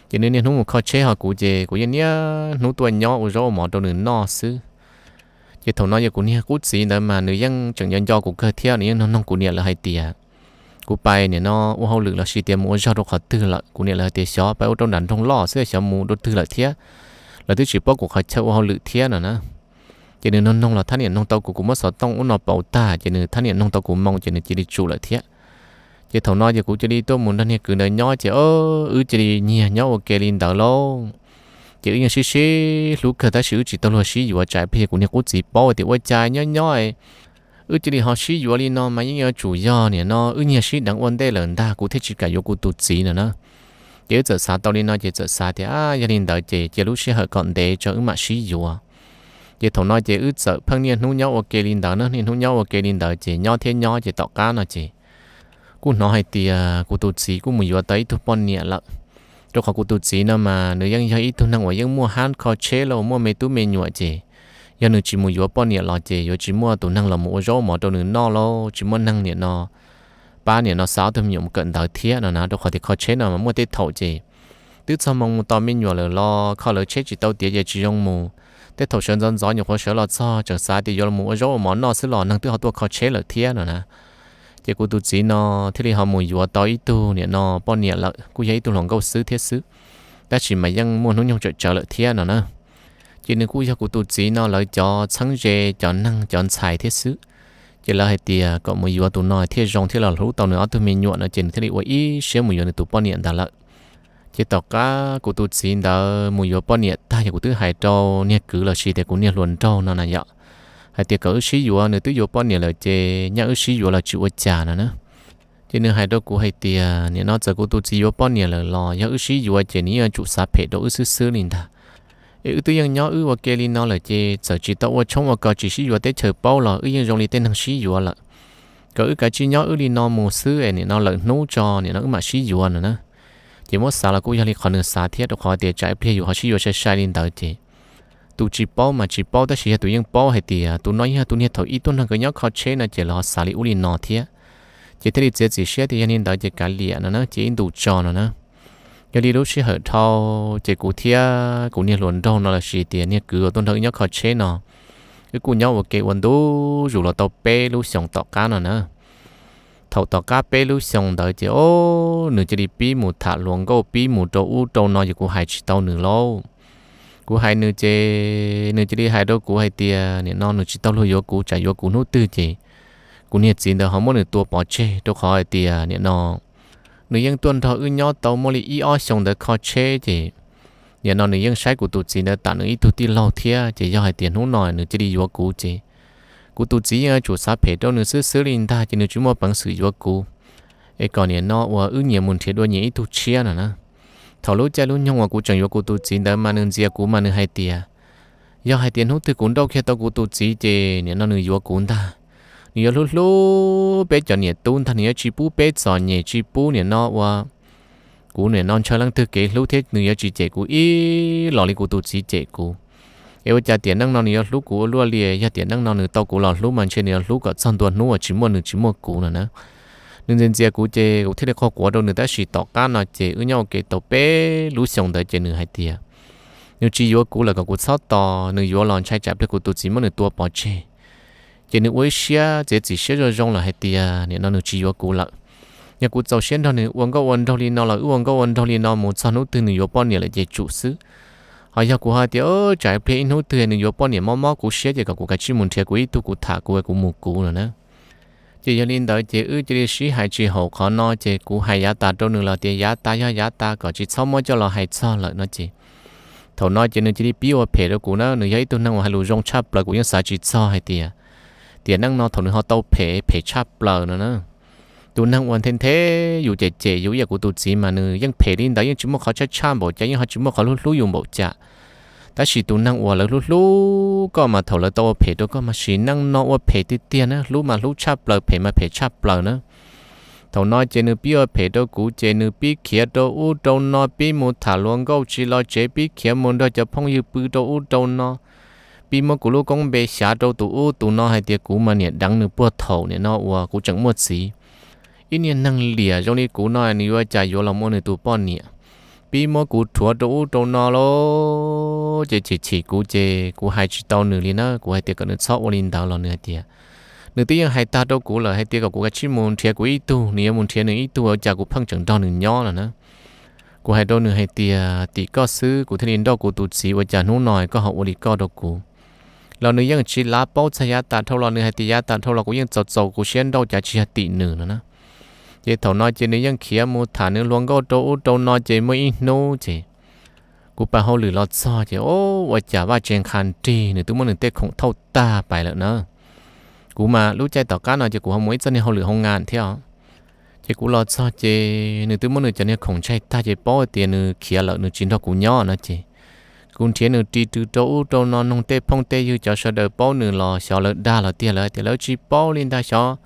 Ces nws niaj hnub mus kho tsheb ho kuv ces kuv yeej niaj hnub tuaj nyob ua zaub ua mov rau nws noj xwb. Ces thaum no yog kuv niag qub txiv ntawd mas nws yeej tseem nco nco kuv kawg thiab, nws yeej nug noog kuv niam lawv hais tias kuv pais nim no ua hauj lwm lossis tias mus ua zog rau qhov twg lawm. Kuv niam lawv hais tias xyov pais ua rau nram nroog loj xwb, xyov mus rau twg lawm thiab. Lawv twb tsis paub kuv qhov chaw ua hauj lwm thiab no na. Ces nws nug noog los thab niam noog tau kuv, kuv muab xov tooj ub no pauv tag ces nws thab niam noog tau kuv moo ces nws cia li tsum lawm thiab. Ces thaum no ces kuv cia li tuaj mus nrog niag kwv ntawd nyob ces wb cia li nyiag nyob ua ke li ntawd lauj. Ces wb yeej sib sib hlub kawg tab sis wb tsis tau luag sib yuav, tsam ib pliag kuv niag qub txiv paub tias ua cas nyob nyob wb cia li ho sib yuav li no mas yeej yuav tsum yog nim no wb nyiag sib deev ua ntej lawm ntag, kuv thiaj tsis kam yuav kuv tus txiv no na. Ces wb txawm xav tau li no ces txawm xav tias yog li ntawd ces cia lub sij hawm kom ntev tso wb mam sib yuav. Ces thaum no ces wb txawm pheej niaj hnub nyob ua ke li ntawd na, niaj hnub nyob ua ke li ntawd ces nyob thiab nyob ces tom qab no ces kuv kuj hnov hais tias kuv tus txiv kuj mus yuav tau ib tug poj niam lawm. Rau qhov kuv tus txiv no mas nws yeej yog ib tug neeg uas yeej muaj hab kho tsheb los muaj me tub me nyuam ces yog nws tsis mus yuav poj niam los ces yuav tsis muaj tus neeg los mus ua zaub ua mov rau nws noj lauj, tsis muaj neeg niam no pab niam no xa ob tug me nyuam mus kawm ntawv thiab no na, rau qhov tias kho tsheb no mas muaj tej thaum ces twb txog moo mus tos me nyuam lawm los kho lawv tsheb tsis tau tiav ces tsis zoo mus. Tej thaum sawv ntxov ntxov nyuam qhuav sawv los txog tseem xav tias yuav los mus ua zaub ua mov noj xwb los neeg twb ho tuaj kho tsheb lawm thiab no na. Ces kuv tus txiv no thiaj li ho mus yuav tau ib tug niam no poj niam lawm, kuj yog ib tug hluas nkauj xwb thiab xwb, tab sis mas yeej muaj hnub nyoog tsawm tsawv lawm thiab no na. Ces nws kuj yog kuv tus txiv no lawv cov txheeb ze cov neeg cov ntxhais thiab xwb. Ces lawv hais tias kom mus yuav tus no thiaj zoo thiaj los hlub tau nws ob tug me nyuam no ces nws thiaj li ua ib siab mus yuav nws tus poj niam ntawd lawm. Ces tom qab kuv tus txiv ntawd mus yuav poj niam tag yog kuv twb hais rau niag kwv los sis tias kuv niag hluas nraug no na yom, hais tias kom wb sib yuav, nws twb yuav poj niam lawm ces nyaj wb sib yuav los tsis ua cas no na. Ces nws hais rau kuv hais tias niam no txawm kuv tus txiv yuav poj niam lawm los yog wb sib yuav ces nws yeej yuav tsum xav phem rau wb xwb xwb li ntag. Es wb twb yeej nyob wb ua ke li no lawm ces txawm tsis tau ua tshoob ua kos tsis sib yuav teb chaws paub los wb yeej zoo li tej neeg sib yuav lawm. Kom wb kav tsij nyob wb li no mus xwb es niam no lawm hnub tso niam no wb mam sib yuav no na. Ces muab xav los kuj yog li qhov nws xav thiab rau qhov tias tsam ib pliag yus ho sib yuav sai sai li ntawd ces tus tsis paub mas tsis paub tab sis yog tus yeej paub hais tias tus no yog tus niag thaum ub tuaj nrog nkawd nyob kho tsheb no ces los xav li ub li no thiab. Ces thiaj li txiav txim siab tias yog li ntawd ces kav liam no na, cia ib ntus tso no na. Yog li lub sij hawm dhau ces kuv thiab kuv niag hluas nraug no los sis tias niag kwv uas tuaj nrog wb nyob kho tsheb no, wb kuj nyob ua ke ua ntu zus los tau peb lub xyoos tom qab no na. Thaum tom qab peb lub xyoos ntawd ces o, nws cia li pib mus tham hluas nkauj pib mus rau ub rau no yog kuv hais tsis tau nws lauj. Kuv hais nws ces nws cia li hais rau kuv hais tias niam no nws tsis tau luag yuav kuv, tsam yuav kuv hnub twg ces kuv niag txiv ntawd ho muab nws tua pov tseg rau qhov hais tias niam no nws yeej tuaj nrog wb nyob tau muaj li ib ob xyoos ntawd kho tsheb ces niam no nws yeej saib kuv tus txiv ntawd tam nws ib tug tij laug thiab ces yog hais tias hnub no nws cia li yuav kuv ces kuv tus txiv yeej yuav tsum xav phem rau nws xwb xwb li ntag ces nws tsis muaj peev xwm yuav kuv. Es kom niam no uas wb nyias mus nrhiav dua nyias ib tug tshiab no na. Thaum lub caij lub nyoog uas kuv tseem yuav kuv tus txiv ntawd mas nws ntxias kuv mas nws hais tias yog hais tias hnub twg kuv nrauj kiag tau kuv tus txiv ces niam no nws yuav kuv ntag. Nws yuav hlub hlub peb cov niam tub ntag, nws yuav tsis pub peb txom nyem tsis pub niam no ua kuv niam no ntshaw leej twg kev hlub thiab nws yuav tsis cem kuv ib los li kuv tus txiv cem kuv. Es ua cas tiam neej no nws yuav hlub kuv ua luaj li, yog tiam neej no nws tau kuv los hlub mas ntshe nws yuav hlub kom txog ntua hnub uas tsis muaj nws tsis muaj kuv no na. Nws ntxias ntxias kuv ces kuv thiaj li quaj quav rau nws tab sis tom qab no ces wb nyob ua ke tau peb lub xyoos ntawd ces nws hais tias nws tsis yuav kuv lawm kom kuv txhob tos, nws yuav los ntshai tsam pliag kuv tus txiv muab nws tua pov tseg. Ces nws ua ib siab txiav txim siab zoo zoo lawm hais tias niam no nws tsis yuav kuv lawm. Yog kuv txaus siab nrog nws ua nkauj ua nraug li no los wb ua nkauj ua nraug li no mus txog hnub twg nws yuav poj niam lawm ces tsum xwb. Ho yog kuv ho tias tsam ib pliag ib hnub twg nws yuav poj niam mob mob kuv siab ces kom kuv kav tsij mus nrhiav kuv ib tug kuv tham kuv es kuv mus kuv no na. Ces yog li ntawd ces wb cia li sib hais tsis haum qhov no ces kuv hais yav tas rau nws los tias yav tas yog yav tas kom tsis txhob muab coj los hais txog lawm no ces thaum no ces nws cia li pib ua phem rau kuv na. Nws yog ib tug neeg uas hais lus zoo tshaj plaws, kuv yeej xav tsis txog hais tias tiam neej no thaum nws ho tau phem phem tshaj plaws no na. Tus neeg uas nthe nthe yus cem cem yus ib yam kuv tus txiv mas nws yeej phem li ntawd, yeej tsis muaj qhov tshaj tshaj npaum cas, yeej ho tsis muaj qhov hlub hlub yus npaum cas. Tab sis tus neeg uas lawv hlub hlub koj mas thaum lawv tau ua phem rau koj mas sim neej no ua phem tiag tiag na, hlub mas hlub tshaj plaws, phem mas phem tshaj plaws na. Thaum no ces nws pib ua phem rau kuv ces nws pib khiav rau ub rau no, pib mus tham hluas nkauj tsis los tsev, pib khiav mus nrog cov phooj ywg pw rau ub rau no, pib muab kuv lub koob npe xyav rau tus ub tus no hais tias kuv mas niam deev nws puag thaum niam no uas kuv tseem muaj txiv. Ib niag neeg liam zoo li kuv no nws yuav cas yuav los muaj nws tus poj niam. Pib muab kuv rhuav rau ub rau no lauj, ces chim chim kuv ces kuv hais tsis tau nws li na, kuv hais tias kom nws txhob ua li ntawd los nws hais tias nws twb yeej hais tag rau kuv lawm hais tias kom kuv kav tsij mus nrhiav kuv ib tug, nws yuav mus nrhiav nws ib tug ua cas kuv pheej tseem nrog nws nyob no na. Kuv hais rau nws hais tias tim koj xwb kuv thiaj li nrauj kuv tus txiv, ua cas hnub no koj ho ua li koj rau kuv. Los nws yeej tsis lav paub txog yav tas dhau los, nws hais tias yav tas dhau los kuv yeej txaus txaus kuv siab nrauj, cas tsis yog tim nws no na. Ces thaum no ces nws yeej khiav mus tham nws hluas nkauj rau ub rau no ces muaj ib hnub ces kuv pais hauj lwm los txog ces o, ua cas vaj tse nqha nrig, nws twb muab nws tej khoom thauj tag pais lawm na. Kuv mas lub caij tom qab no ces kuv ho mus ib txoj niag hauj lwm hoo nga thiab os. Ces kuv los txog ces nws twb muab nws cov niag khoom ntsaig tag ces paub tias nws khiav lawm, nws tsis nrog kuv nyob no ces kuv nrhiav nws ris rw rau ub rau no, noog tej phooj tej ywg cov sawv daws paub nws los xyov lawv dag los tiag, lawv tias lawv tsis paub li ntag, xyov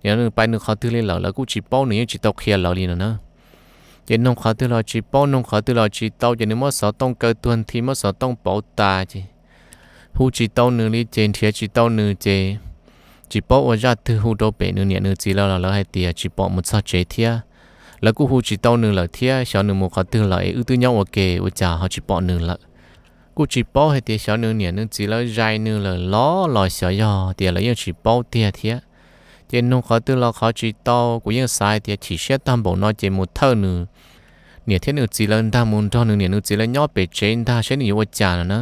Nim no nws pais nws qhov twg li lawm lawv kuj tsis paub, nws yeej tsis tau qhia lawv li no na. Ces nug qhov twg los tsis paub, nug qhov twg los tsis tau, ces nws muab xov tooj kaw tuag nthi, muab xov tooj pauv tas ces hu tsis tau nws li, ces nrhiav tsis tau nws ces tsis paub ua zaj twg hu rau pem nws niam nws txiv lawv los lawv hais tias tsis pom mus txog tsev thiab. Lawv kuj hu tsis tau nws lawm thiab, xyov nws mus qhov twg lawm es wb twb nyob ua ke ua cas ho tsis pom nws lawm. Kuj tsis paub hais tias xyov nws niam nws txiv lawv zais nws lawm los los xyov yog tias lawv yeej tsis paub tiag thiab. Ces nug qhov twg los qhov tsis tau, kuv yeej xav hais tias chim siab tag npaum no ces mus thawj nws niam thiab nws txiv lawv ntag, mus nrog nws niam nws txiv lawv nyob pem tsev ntag saib nws yuav ua cas no na.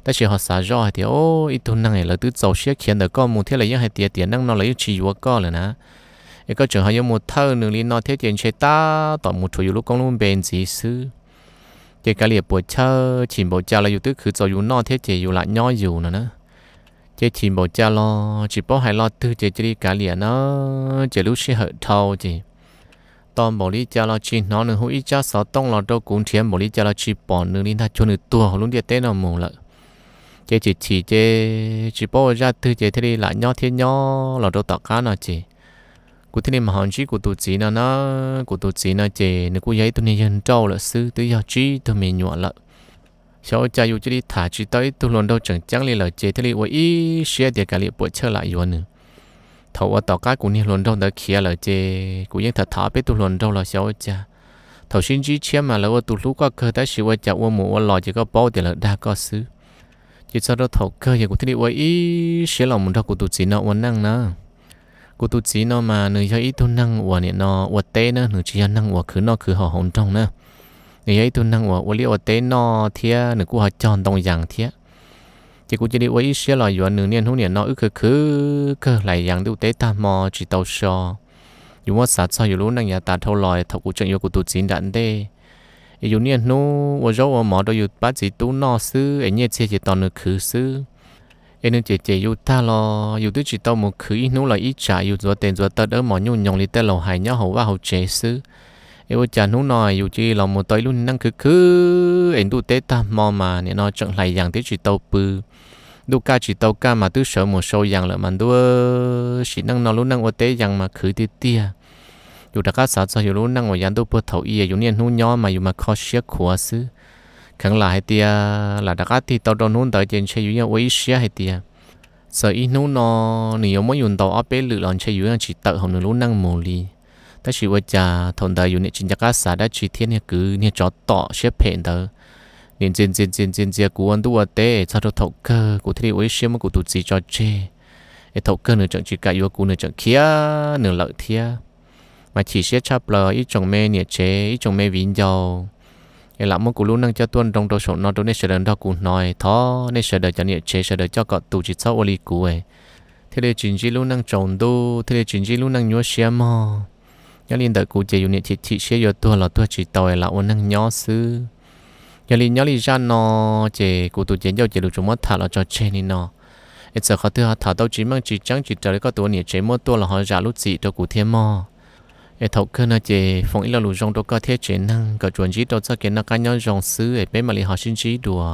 Tab sis ho xav zoj hais tias, o, ib tug neeg es lawv twb txaus siab khiav ntawm koj mus thiab lawv yeej hais tias tiam neej no lawv yeej tsis yuav koj lawm na, es koj tseem ho yuav mus thawj nws li no thiab ces ntshe tab tom mus rhuav yus lub koob lub npe ntxiv xwb. Ces kav liam puam chawj, chim npaum cas los yus twb khwv txaus yus noj thiab ces yus lam nyob yus no na. Ces chim npaum cas los tsis paub hais lo twg ces cia li kav liam na. Ces lub sij hawm dhau ces tos npaum li cas los tsis hnov nws hu ib tsab xov tooj los rau kuv, nrhiav npaum li cas los tsis pom nws li ntag, cuag nws tuag hauv lub ntiaj teb no mus lawm. Ces chim chim ces tsis paub ua zaj twg ces thiaj li lam nyob thiab nyob los rau tom qab no ces kuv thiaj li mam ho ntsib kuv tus txiv no na. Kuv tus txiv no ces nws kuj yog ib tug niag yawg nrauj lawm xwb, twb yog tsib tug me nyuam lawm. Xyov ua cas yus cia li tham tsis tau ib tug hluas nraug tseem ceeb li lawm ces thiaj li ua ib siab tias kav liam puam chawj lam yuav nws. Thaum uas tom qab kuv niag hluas nraug ntawd khiav lawm ces kuv yeej tham tham peb tug hluas nraug los xyov ua cas, thaum sib ntsib tshiab mas lawv ua tus hlub koj kawg tab sis ua cas ua mus ua los ces koj paub tias lawv dag koj xwb. Ces txog rau thaum kawg ces kuv thiaj li ua ib siab los mus nrog kuv tus txiv no ua neej na. Kuv tus txiv no mas nws yog ib tug neeg uas nim no ua teb na, nws tsis yog neeg uas khwv noj khwv haus hauv nroog na. Nws yog ib tug neeg uas ua liaj ua teb noj thiab nws kuj ho cog ntoo yas thiab. Ces kuv cia li ua ib siab los yuav nws. Niaj hnub nim no wb khwv khwv kawg hlais yas ntuj teb tag hmo tsis tau so. Yus muab xav txog yus lub neej yav tas dhau los thaum kuv tseem yuav kuv tus txiv nram ntej, es yus niaj hnub ua zaub ua mov rau yus pab txiv tub noj xwb es nyiaj txiag ces tos nws khwv xwb. Es nws cem cem yus tag los yus twb tsis tau mus khwv ib hnub los ib tsam, yus ntxuav tes ntxuav taw dawb mos nyuj nyoos li tej laus hais nyob hauv vaj hauv tsev xwb. Es ua cas hnub no yus cia li los mus tau ib lub neej khwv khwv es ntuj teb tag hmo mas nim no tseem hlais yas twb tsis tau pw. Ntuj kaj tsis tau kaj mas twb sawv mus sau yas lawm mas ntuj, sim neej no lub neej ua teb yas mas khwv tiag tiag. Yus rov qab xav txog yus lub neej uas yav ntuj puag thaum ub yus niaj hnub nyob mas yus mas kho siab khuav xwb. Kheev lam hais tias lam rov qab tig tau rau hnub ntawd ces ntshe yus yeej ua ib siab hais tias txawm ib hnub no nws yuav muab yus ntaus ob peb lwm los ntshe yus yeej tsis tawm hauv nws lub neej mus li. Tab sis ua cas thaum ntawd yus niam tsis nco qab xav dab tsi thiab niag kwv niag tsov tom siab phem ntawd nim ntxias ntxias ntxias ntxias ntxias kuv ua ntuj ua teb, txog rau thaum kawg kuv thiaj li ua ib siab muab kuv tus txiv tso tseg. Es thaum kawg nws tseem tsis kam yuav kuv, nws tseem khiav nws lawm thiab. Mas chim siab tshaj plaws ib tsoom me niam tsev ib tsoom me viv ncaus, es lam muab kuv lub neej coj tuaj nroo rau saum no rau nej sawv daws nrog kuv hnov. Thov nej sawv daws cov niam tsev sawv daws coj kom tus tsis txhob ua li kuv, thiaj li tsis ntsib lub neej tsaus ntuj, thiaj li tsis ntsib lub neej nyuaj siab mog. Nyob li ntawm kuv ces yus niam chim chim siab yuav tuag los tuag tsis tau es lam ua neeg nyob xwb. Yog li nyob li zaj no ces kuv tus cev ncauj cev lus tsuas muab tham los tso tseg li no. Es txawm qhov twg ho tham tau tsis meej tsis tseeb tsis raws li koj tus ua niam tsev muab tuaj los ho zam lub txim rau kuv thiab mog. Es thaum kawg no ces foom ib lo lus zoo rau koj thiab tsev neeg kom tsuas ntsib rau txoj kev noj qab nyob zoo xwb es peb mam li ho sib ntsib dua.